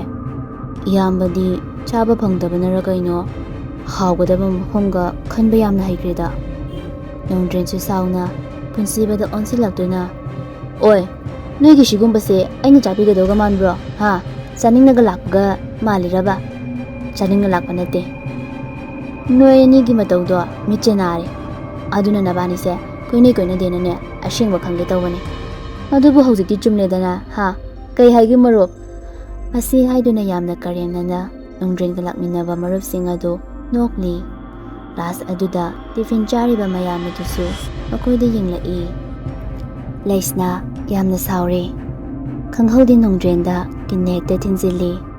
ꯏꯌꯥꯝꯕꯗꯤ ꯆꯥꯕ ꯐꯪꯗꯕꯅꯔ ꯀꯩꯅꯣ, ꯍꯥꯎꯒꯗꯕ ꯃꯐꯝꯒ ꯈꯟꯕ ꯌꯥꯝꯅ ꯍꯩꯈ꯭ꯔꯦꯗ꯫ ꯅꯣꯡꯗ꯭ꯔꯦꯟꯁꯨ ꯁꯥꯎꯅ ꯄꯨꯟꯁꯤꯕꯗ ꯑꯣꯟꯁꯤꯜꯂꯛꯇꯨꯅ, "ꯑꯣꯏ, ꯅꯣꯏꯒꯤ ꯁꯤꯒꯨꯝꯕꯁꯦ ꯑꯩꯅ ꯆꯥꯕꯤꯒꯗꯧꯒ ꯃꯥꯟꯕ꯭ꯔꯣ? ꯍꯥ? ꯆꯥꯅꯤꯡꯅꯒ ꯂꯥꯛꯄꯒ ꯃꯥꯜꯂꯤꯔꯕ?" "ꯆꯥꯅꯤꯡꯅ ꯂꯥꯛꯄ ꯅꯠꯇꯦ꯫ ꯅꯣꯏ ꯑꯅꯤꯒꯤ ꯃꯇꯧꯗꯣ ꯃꯤꯠꯁꯦ ꯅꯥꯔꯦ꯫ ꯑꯗꯨꯅ ꯅꯕꯥꯅꯤꯁꯦ ꯀꯣꯏꯅꯩ ꯀꯣꯏꯅꯗꯦꯅꯅꯦ ꯑꯁꯦꯡꯕ ꯈꯪꯒꯦ ꯇꯧꯕꯅꯦ꯫ ꯑꯗꯨꯕꯨ ꯍꯧꯖꯤꯛꯇꯤ ꯆꯨꯝꯂꯦꯗꯅ, ꯍꯥ? ꯀꯩ ꯍꯥꯏꯒꯦ ꯃꯔꯨꯞ?" ꯑꯁꯤ ꯍꯥꯏꯗꯨꯅ ꯌꯥꯝꯅ ꯀꯔꯦꯝꯅꯅ ꯅꯣꯡꯗ꯭ꯔꯦꯟꯒ ꯂꯥꯛꯃꯤꯟꯅꯕ ꯃꯔꯨꯞꯁꯤꯡ ꯑꯗꯨ ꯅꯣꯛꯂꯤ꯫ ꯀ꯭ꯂꯥꯁ ꯑꯗꯨꯗ ꯇꯤꯐꯤꯟ ꯆꯥꯔꯤꯕ ꯃꯌꯥꯝ ꯑꯗꯨꯁꯨ ꯃꯈꯣꯏꯗ ꯌꯦꯡꯂꯛꯏ꯫ ꯂꯩꯁꯅꯥ ꯌꯥꯝꯅ ꯁꯥꯎꯔꯦ꯫ ꯈꯪꯍꯧꯗꯦ ꯅꯣꯡꯗ꯭ꯔꯦꯟꯗ ꯀꯤꯟꯅ ꯍꯦꯛꯇ ꯊꯤꯟꯖꯤꯜꯂꯤ꯫